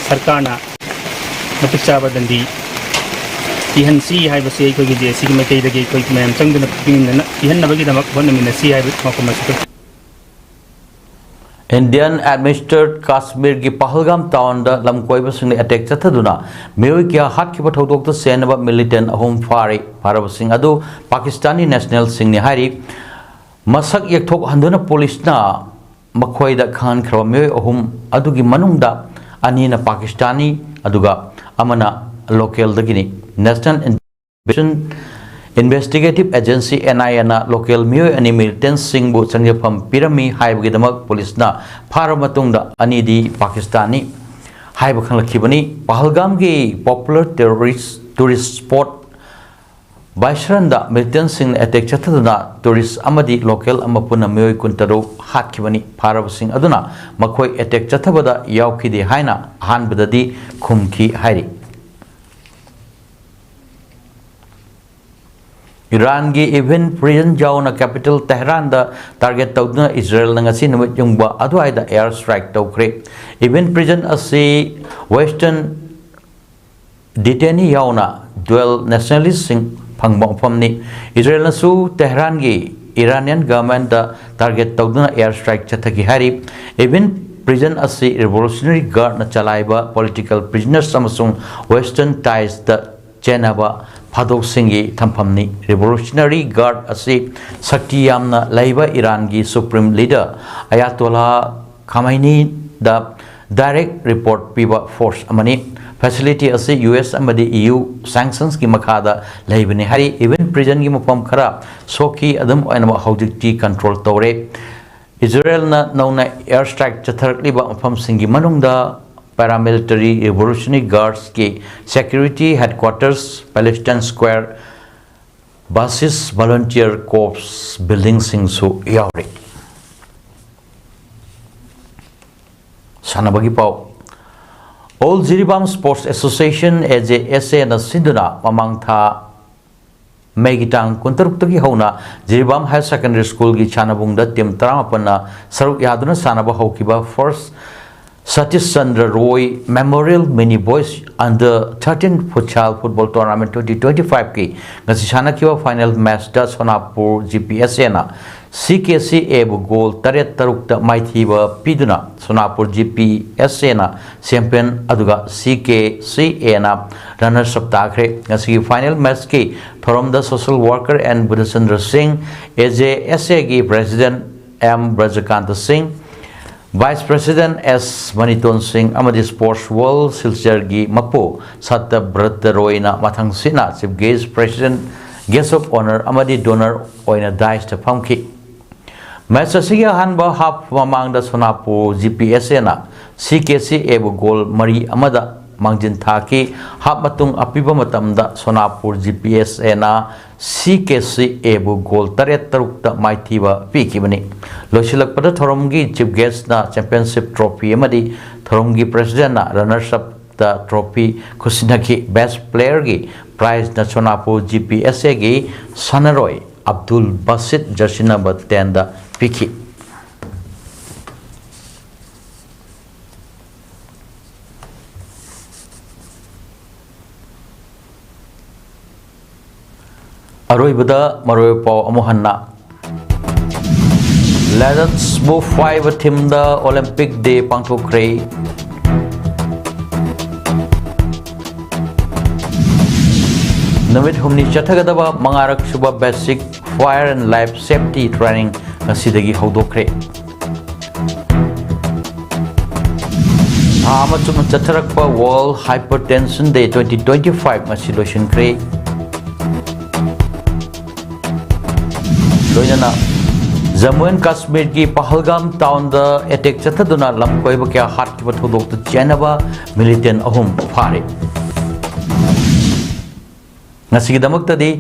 ꯁꯔꯀꯥꯔꯅ ꯃꯇꯤꯛ ꯆꯥꯕ ꯗꯟꯗꯤ ꯄꯤꯍꯟꯁꯤ ꯍꯥꯏꯕꯁꯤ ꯑꯩꯈꯣꯏꯒꯤ ꯖꯦ ꯑꯦꯁꯤꯒꯤ ꯃꯥꯏꯀꯩꯗꯒꯤ ꯑꯩꯈꯣꯏ ꯃꯌꯥꯝ ꯆꯪꯗꯨꯅ ꯄꯤꯃꯤꯟꯅꯅ-, ꯄꯤꯍꯟꯅꯕꯒꯤꯗꯃꯛ ꯍꯣꯠꯅꯃꯤꯟꯅꯁꯤ ꯍꯥꯏꯕ ꯋꯥꯐꯝ ꯑꯁꯤ ꯊꯝꯖꯔꯤ꯫ ꯏꯟꯗꯤꯌꯟ ꯑꯦꯗꯃꯤꯅꯤꯁꯇ꯭ꯔꯦꯇꯦꯗ ꯀꯥꯁꯃꯤꯔꯒꯤ ꯄꯍꯜꯒꯥꯝ ꯇꯥꯎꯟꯗ ꯂꯝ ꯀꯣꯏꯕꯁꯤꯡꯅ ꯑꯦꯇꯦꯛ ꯆꯠꯊꯗꯨꯅ ꯃꯤꯑꯣꯏ ꯀꯌꯥ ꯍꯥꯠꯈꯤꯕ ꯊꯧꯗꯣꯛꯇ ꯆꯦꯟꯅꯕ ꯃꯤꯂꯤꯇꯦꯟ ꯑꯍꯨꯝ ꯐꯥꯔꯦ꯫ ꯐꯥꯔꯕꯁꯤꯡ ꯑꯗꯨ ꯄꯥꯀꯤꯁꯇꯥꯅꯤ ꯅꯦꯁꯅꯦꯜꯁꯤꯡꯅꯤ ꯍꯥꯏꯔꯤ꯫ ꯃꯁꯛ ꯌꯦꯛꯊꯣꯛꯍꯟꯗꯨꯅ ꯄꯨꯂꯤꯁꯅ ꯃꯈꯣꯏꯗ ꯈꯪꯍꯟꯈ꯭ꯔꯕ ꯃꯤꯑꯣꯏ ꯑꯍꯨꯝ ꯑꯗꯨꯒꯤ ꯃꯅꯨꯡꯗ ꯑꯅꯤꯅ ꯄꯥꯀꯤꯁꯇꯥꯅꯤ, ꯑꯗꯨꯒ ꯑꯃꯅ ꯂꯣꯀꯦꯜꯗꯒꯤꯅꯤ꯫ ꯅꯦꯁꯅꯦꯜ ꯏꯟꯚꯦꯁꯇꯤꯒꯦꯇꯤꯚ ꯑꯦꯖꯦꯟꯁꯤ, ꯑꯦꯟ ꯑꯥꯏ ꯑꯦꯅ ꯂꯣꯀꯦꯜ ꯃꯤꯑꯣꯏ ꯑꯅꯤ ꯃꯤꯂꯤꯇꯦꯟꯁꯤꯡꯕꯨ ꯆꯪꯖꯐꯝ ꯄꯤꯔꯝꯃꯤ ꯍꯥꯏꯕꯒꯤꯗꯃꯛ ꯄꯨꯂꯤꯁꯅ ꯐꯥꯔꯕ ꯃꯇꯨꯡꯗ ꯑꯅꯤꯗꯤ ꯄꯥꯀꯤꯁꯇꯥꯟꯅꯤ ꯍꯥꯏꯕ ꯈꯪꯂꯛꯈꯤꯕꯅꯤ꯫ ꯄꯍꯜꯒꯥꯝꯒꯤ ꯄꯣꯄꯨꯂꯔ ꯇꯦꯔꯣꯔꯤꯁ ꯇꯨꯔꯤꯁ ꯁ꯭ꯄꯣꯠ ꯕꯥꯏꯁꯔꯟꯗ ꯃꯤꯂꯤꯇꯦꯟꯁꯤꯡꯅ ꯑꯦꯇꯦꯛ ꯆꯠꯊꯗꯨꯅ ꯇꯨꯔꯤꯁ ꯑꯃꯗꯤ ꯂꯣꯀꯦꯜ ꯑꯃ ꯄꯨꯟꯅ ꯃꯤꯑꯣꯏ ꯀꯨꯟꯇꯔꯨꯛ ꯍꯥꯠꯈꯤꯕꯅꯤ꯫ ꯐꯥꯔꯕꯁꯤꯡ ꯑꯗꯨꯅ ꯃꯈꯣꯏ ꯑꯦꯇꯦꯛ ꯆꯠꯊꯕꯗ ꯌꯥꯎꯈꯤꯗꯦ ꯍꯥꯏꯅ ꯑꯍꯥꯟꯕꯗꯗꯤ ꯈꯨꯝꯈꯤ ꯍꯥꯏꯔꯤ꯫ ꯏꯔꯥꯟꯒꯤ ꯏꯚꯦꯟ ꯄ꯭ꯔꯤꯖꯟ ꯌꯥꯎꯅ ꯀꯦꯄꯤꯇꯦꯜ ꯇꯦꯍꯔꯥꯟꯗ ꯇꯥꯔꯒꯦꯠ ꯇꯧꯗꯨꯅ ꯏꯖꯔꯦꯜꯅ ꯉꯁꯤ ꯅꯨꯃꯤꯠ ꯌꯨꯡꯕ ꯑꯗꯨꯋꯥꯏꯗ ꯑꯦꯌꯔ ꯁ꯭ꯇ꯭ꯔꯥꯏꯛ ꯇꯧꯈ꯭ꯔꯦ꯫ ꯏꯚꯦꯟ ꯄ꯭ꯔꯤꯖꯟ ꯑꯁꯤ ꯋꯦꯁꯇꯔꯟ ꯗꯤꯇꯦꯅꯤ ꯌꯥꯎꯅ ꯗ꯭ꯋꯦꯜ ꯅꯦꯁꯅꯦꯂꯤꯁꯁꯤꯡ ꯐꯪꯕ ꯃꯐꯝꯅꯤ꯫ ꯏꯖꯔꯦꯜꯅꯁꯨ ꯇꯦꯍꯔꯥꯟꯒꯤ ꯏꯔꯥꯅꯤꯌꯟ ꯒꯚꯔꯟꯃꯦꯟꯠꯇ ꯇꯥꯔꯒꯦꯠ ꯇꯧꯗꯨꯅ ꯑꯦꯌꯔ ꯁ꯭ꯇ꯭ꯔꯥꯏꯛ ꯆꯠꯊꯈꯤ ꯍꯥꯏꯔꯤ꯫ ꯏꯚꯦꯟ ꯄ꯭ꯔꯤꯖꯟ ꯑꯁꯤ ꯔꯤꯚꯣꯂꯨꯁꯅꯔꯤ ꯒꯥꯔꯗꯅ ꯆꯂꯥꯏꯕ ꯄꯣꯂꯤꯇꯤꯀꯦꯜ ꯄ꯭ꯔꯤꯖꯅꯔꯁ ꯑꯃꯁꯨꯡ ꯋꯦꯁꯇꯔꯟ ꯇꯥꯏꯁꯇ ꯆꯦꯟꯅꯕ ꯐꯥꯗꯣꯛꯁꯤꯡꯒꯤ ꯊꯝꯐꯝꯅꯤ꯫ ꯔꯤꯚꯣꯂꯨꯁꯅꯔꯤ ꯒꯥꯔꯗ ꯑꯁꯤ ꯁꯛꯇꯤ ꯌꯥꯝꯅ ꯂꯩꯕ ꯏꯔꯥꯟꯒꯤ ꯁꯨꯄ꯭ꯔꯤꯝ ꯂꯤꯗꯔ ꯑꯌꯥꯇꯣꯂꯥ ꯈꯥꯃꯩꯅꯤꯗ ꯗꯥꯏꯔꯦꯛ ꯔꯤꯄꯣꯔꯠ ꯄꯤꯕ ꯐꯣꯔꯁ ꯑꯃꯅꯤ꯫ ꯐꯦꯁꯤꯂꯤꯇꯤ ꯑꯁꯤ ꯌꯨ ꯑꯦꯁ ꯑꯃꯗꯤ ꯏ ꯌꯨ ꯁꯦꯡꯁꯟꯁꯀꯤ ꯃꯈꯥꯗ ꯂꯩꯕꯅꯤ ꯍꯥꯏꯔꯤ꯫ ꯏꯚꯦꯟ ꯄ꯭ꯔꯤꯖꯟꯒꯤ ꯃꯐꯝ ꯈꯔ ꯁꯣꯛꯈꯤ, ꯑꯗꯨꯝ ꯑꯣꯏꯅꯃꯛ ꯍꯧꯖꯤꯛꯇꯤ ꯀꯟꯇ꯭ꯔꯣꯜ ꯇꯧꯔꯦ꯫ ꯏꯖꯔꯦꯜꯅ ꯅꯧꯅ ꯑꯦꯌꯔ ꯁ꯭ꯇ꯭ꯔꯥꯏꯛ ꯆꯠꯊꯔꯛꯂꯤꯕ ꯃꯐꯝꯁꯤꯡꯒꯤ ꯃꯅꯨꯡꯗ ꯄꯦꯔꯥꯃꯤꯂꯤꯇꯔꯤ ꯔꯤꯚꯣꯂꯨꯁꯅꯔꯤ ꯒꯥꯔꯗꯁꯀꯤ security headquarters, Palestine square, Basij volunteer corps ꯕꯤꯜꯗꯤꯡꯁꯤꯡꯁꯨ ꯌꯥꯎꯔꯤ꯫ ꯁꯥꯟꯅꯕꯒꯤ ꯄꯥꯎ꯫ All Jiribam sports association, A J S ꯑꯦꯅ ꯁꯤꯟꯗꯨꯅ ꯃꯃꯥꯡ ꯊꯥ ꯃꯦꯒꯤ ꯇꯥꯡ ꯀꯨꯟꯇꯔꯨꯛꯇꯒꯤ ꯍꯧꯅ ꯖꯤꯔꯤꯕꯥꯝ ꯍꯥꯌꯔ ꯁꯦꯀꯦꯟꯗꯔꯤ ꯁ꯭ꯀꯨꯜꯒꯤ ꯁꯥꯟꯅꯕꯨꯡꯗ ꯇꯤꯝ ꯇꯔꯥꯃꯥꯄꯟꯅ ꯁꯔꯨꯛ ꯌꯥꯗꯨꯅ ꯁꯥꯟꯅꯕ ꯍꯧꯈꯤꯕ first Satish Chandra Roy memorial mini boys under thirteen futsal football tournament twenty twenty ꯐꯥꯏꯚꯀꯤ ꯉꯁꯤ ꯁꯥꯟꯅꯈꯤꯕ ꯐꯥꯏꯅꯦꯜ ꯃꯦꯆꯇ ꯁꯣꯅꯥꯄꯨꯔ ꯖꯤ ꯄꯤ ꯑꯦꯁ ꯑꯦꯅ ꯁꯤ ꯀꯦ ꯁꯤ ꯑꯦꯕꯨ ꯒꯣꯜ ꯇꯔꯦꯠ ꯇꯔꯨꯛꯇ ꯃꯥꯏꯊꯤꯕ ꯄꯤꯗꯨꯅ ꯁꯣꯅꯥꯄꯨꯔ ꯖꯤ ꯄꯤ ꯑꯦꯁ ꯑꯦꯅ ꯆꯦꯝꯄꯤꯌꯟ ꯑꯗꯨꯒ ꯁꯤ ꯀꯦ ꯁꯤ ꯑꯦꯅ ꯔꯅꯔꯁ ꯑꯞ ꯇꯥꯈ꯭ꯔꯦ꯫ ꯉꯁꯤꯒꯤ ꯐꯥꯏꯅꯦꯜ ꯃꯦꯆꯀꯤ ꯊꯧꯔꯝꯗ ꯁꯣꯁꯦꯜ ꯋꯥꯔꯀꯔ ꯑꯦꯟ ꯕꯨꯙꯆꯟꯗ꯭ꯔ ꯁꯤꯡ, ꯑꯦ ꯖꯦ ꯑꯦꯁ ꯑꯦꯒꯤ ꯄ꯭ꯔꯦꯁꯤꯗꯦꯟꯠ ꯑꯦꯝ ꯕ꯭ꯔꯖꯀꯥꯟꯇ ꯁꯤꯡ, ꯚꯥꯏꯁ ꯄ꯭ꯔꯦꯁꯤꯗꯦꯟꯠ ꯑꯦꯁ ꯃꯅꯤꯇꯣꯟ ꯁꯤꯡ ꯑꯃꯗꯤ ꯁ꯭ꯄꯣꯔꯠꯁ ꯋꯥꯔꯜꯗ ꯁꯤꯜꯆꯔꯒꯤ ꯃꯄꯨ ꯁꯠꯇꯕ꯭ꯔꯇ ꯔꯣꯏꯅ ꯃꯊꯪꯁꯤꯠꯅ chief guest, president, guest of honour ꯑꯃꯗꯤ ꯗꯣꯅꯔ ꯑꯣꯏꯅ ꯗꯥꯏꯁꯇ ꯐꯝꯈꯤ꯫ ꯃꯦꯆ ꯑꯁꯤꯒꯤ ꯑꯍꯥꯟꯕ ꯍꯥꯐ ꯃꯃꯥꯡꯗ ꯁꯣꯅꯥꯄꯨꯔ ꯖꯤ ꯄꯤ ꯑꯦꯁ ꯑꯦꯅ ꯁꯤ ꯀꯦ ꯁꯤ ꯑꯦꯕꯨ ꯒꯣꯜ ꯃꯔꯤ ꯑꯃꯗ ꯃꯥꯡꯖꯤꯟ ꯊꯥꯈꯤ꯫ ꯍꯥꯞ ꯃꯇꯨꯡ ꯑꯄꯤꯕ ꯃꯇꯝꯗ ꯁꯣꯅꯥꯄꯨꯔ ꯖꯤ ꯄꯤ ꯑꯦꯁ ꯑꯦꯅ ꯁꯤ ꯀꯦ ꯁꯤ ꯑꯦꯕꯨ ꯒꯣꯜ ꯇꯔꯦꯠ ꯇꯔꯨꯛꯇ ꯃꯥꯏꯊꯤꯕ ꯄꯤꯈꯤꯕꯅꯤ꯫ ꯂꯣꯏꯁꯤꯜꯂꯛꯄꯗ ꯊꯧꯔꯝꯒꯤ ꯆꯤꯐ ꯒꯦꯁꯅ ꯆꯦꯝꯄꯤꯌꯟꯁꯤꯞ ꯇ꯭ꯔꯣꯐꯤ ꯑꯃꯗꯤ ꯊꯧꯔꯝꯒꯤ ꯄ꯭ꯔꯦꯁꯤꯗꯦꯟꯅ ꯔꯅꯔꯁ ꯑꯞꯇ ꯇ꯭ꯔꯣꯐꯤ ꯈꯨꯠꯁꯤꯟꯅꯈꯤ꯫ ꯕꯦꯁ ꯄ꯭ꯂꯦꯌꯔꯒꯤ ꯄ꯭ꯔꯥꯏꯖꯅ ꯁꯣꯅꯥꯄꯨꯔ ꯖꯤ ꯄꯤ ꯑꯦꯁ ꯑꯦꯒꯤ ꯁꯥꯟꯅꯔꯣꯏ ꯑꯕꯗꯨꯜ ꯕꯥꯁꯤꯠ ꯖꯔꯁꯤ ꯅꯝꯕꯔ ꯇꯦꯟꯗ ꯄꯤꯈꯤ꯫ ꯑꯔꯣꯏꯕꯗ ꯃꯔꯨꯑꯣꯏꯕ ꯄꯥꯎ ꯑꯃꯨꯛ ꯍꯟꯅ꯫ ꯂꯦꯗꯠꯁꯕꯨ ꯐꯥꯏꯕ ꯊꯤꯝꯗ ꯑꯣꯂꯦꯝꯄꯤꯛ ꯗꯦ ꯄꯥꯡꯊꯣꯛꯈ꯭ꯔꯦ꯫ ꯅꯨꯃꯤꯠ ꯍꯨꯝꯅꯤ ꯆꯠꯊꯒꯗꯕ ꯃꯉꯥꯔꯛ ꯁꯨꯕ basic fire and life safety training ꯉꯁꯤꯗꯒꯤ ꯍꯧꯗꯣꯛꯈ꯭ꯔꯦ꯫ ꯊꯥ ꯑꯃ ꯆꯨꯞꯅ ꯆꯠꯊꯔꯛꯄ world hypertension day twenty twenty five ꯉꯁꯤ ꯂꯣꯏꯁꯤꯟꯈ꯭ꯔꯦ꯫ ꯂꯣꯏꯅꯅ ꯖꯝꯃꯨ ꯑꯦꯟ ꯀꯥꯁꯃꯤꯔꯒꯤ ꯄꯍꯜꯒꯥꯝ ꯇꯥꯎꯟꯗ ꯑꯦꯇꯦꯛ ꯆꯠꯊꯗꯨꯅ ꯂꯝ ꯀꯣꯏꯕ ꯀꯌꯥ ꯍꯥꯠꯈꯤꯕ ꯊꯧꯗꯣꯛꯇ ꯆꯦꯟꯅꯕ ꯃꯤꯂꯤꯇꯦꯟ ꯑꯍꯨꯝ ꯐꯥꯔꯦ꯫ ꯉꯁꯤꯒꯤꯗꯃꯛꯇꯗꯤ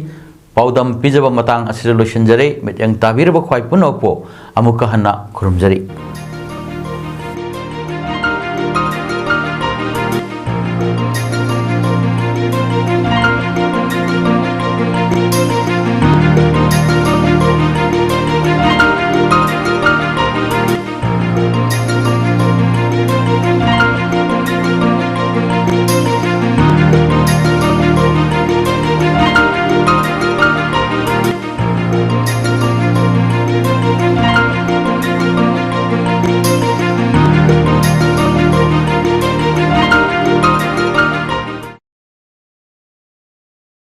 ꯄꯥꯎꯗꯝ ꯄꯤꯖꯕ ꯃꯇꯥꯡ ꯑꯁꯤꯗ ꯂꯣꯏꯁꯤꯟꯖꯔꯦ꯫ ꯃꯤꯠꯌꯦꯡ ꯇꯥꯕꯤꯔꯕ ꯈ꯭ꯋꯥꯏ ꯄꯨꯝꯅꯃꯛꯄꯨ ꯑꯃꯨꯛꯀ ꯍꯟꯅ ꯈꯨꯔꯨꯝꯖꯔꯤ꯫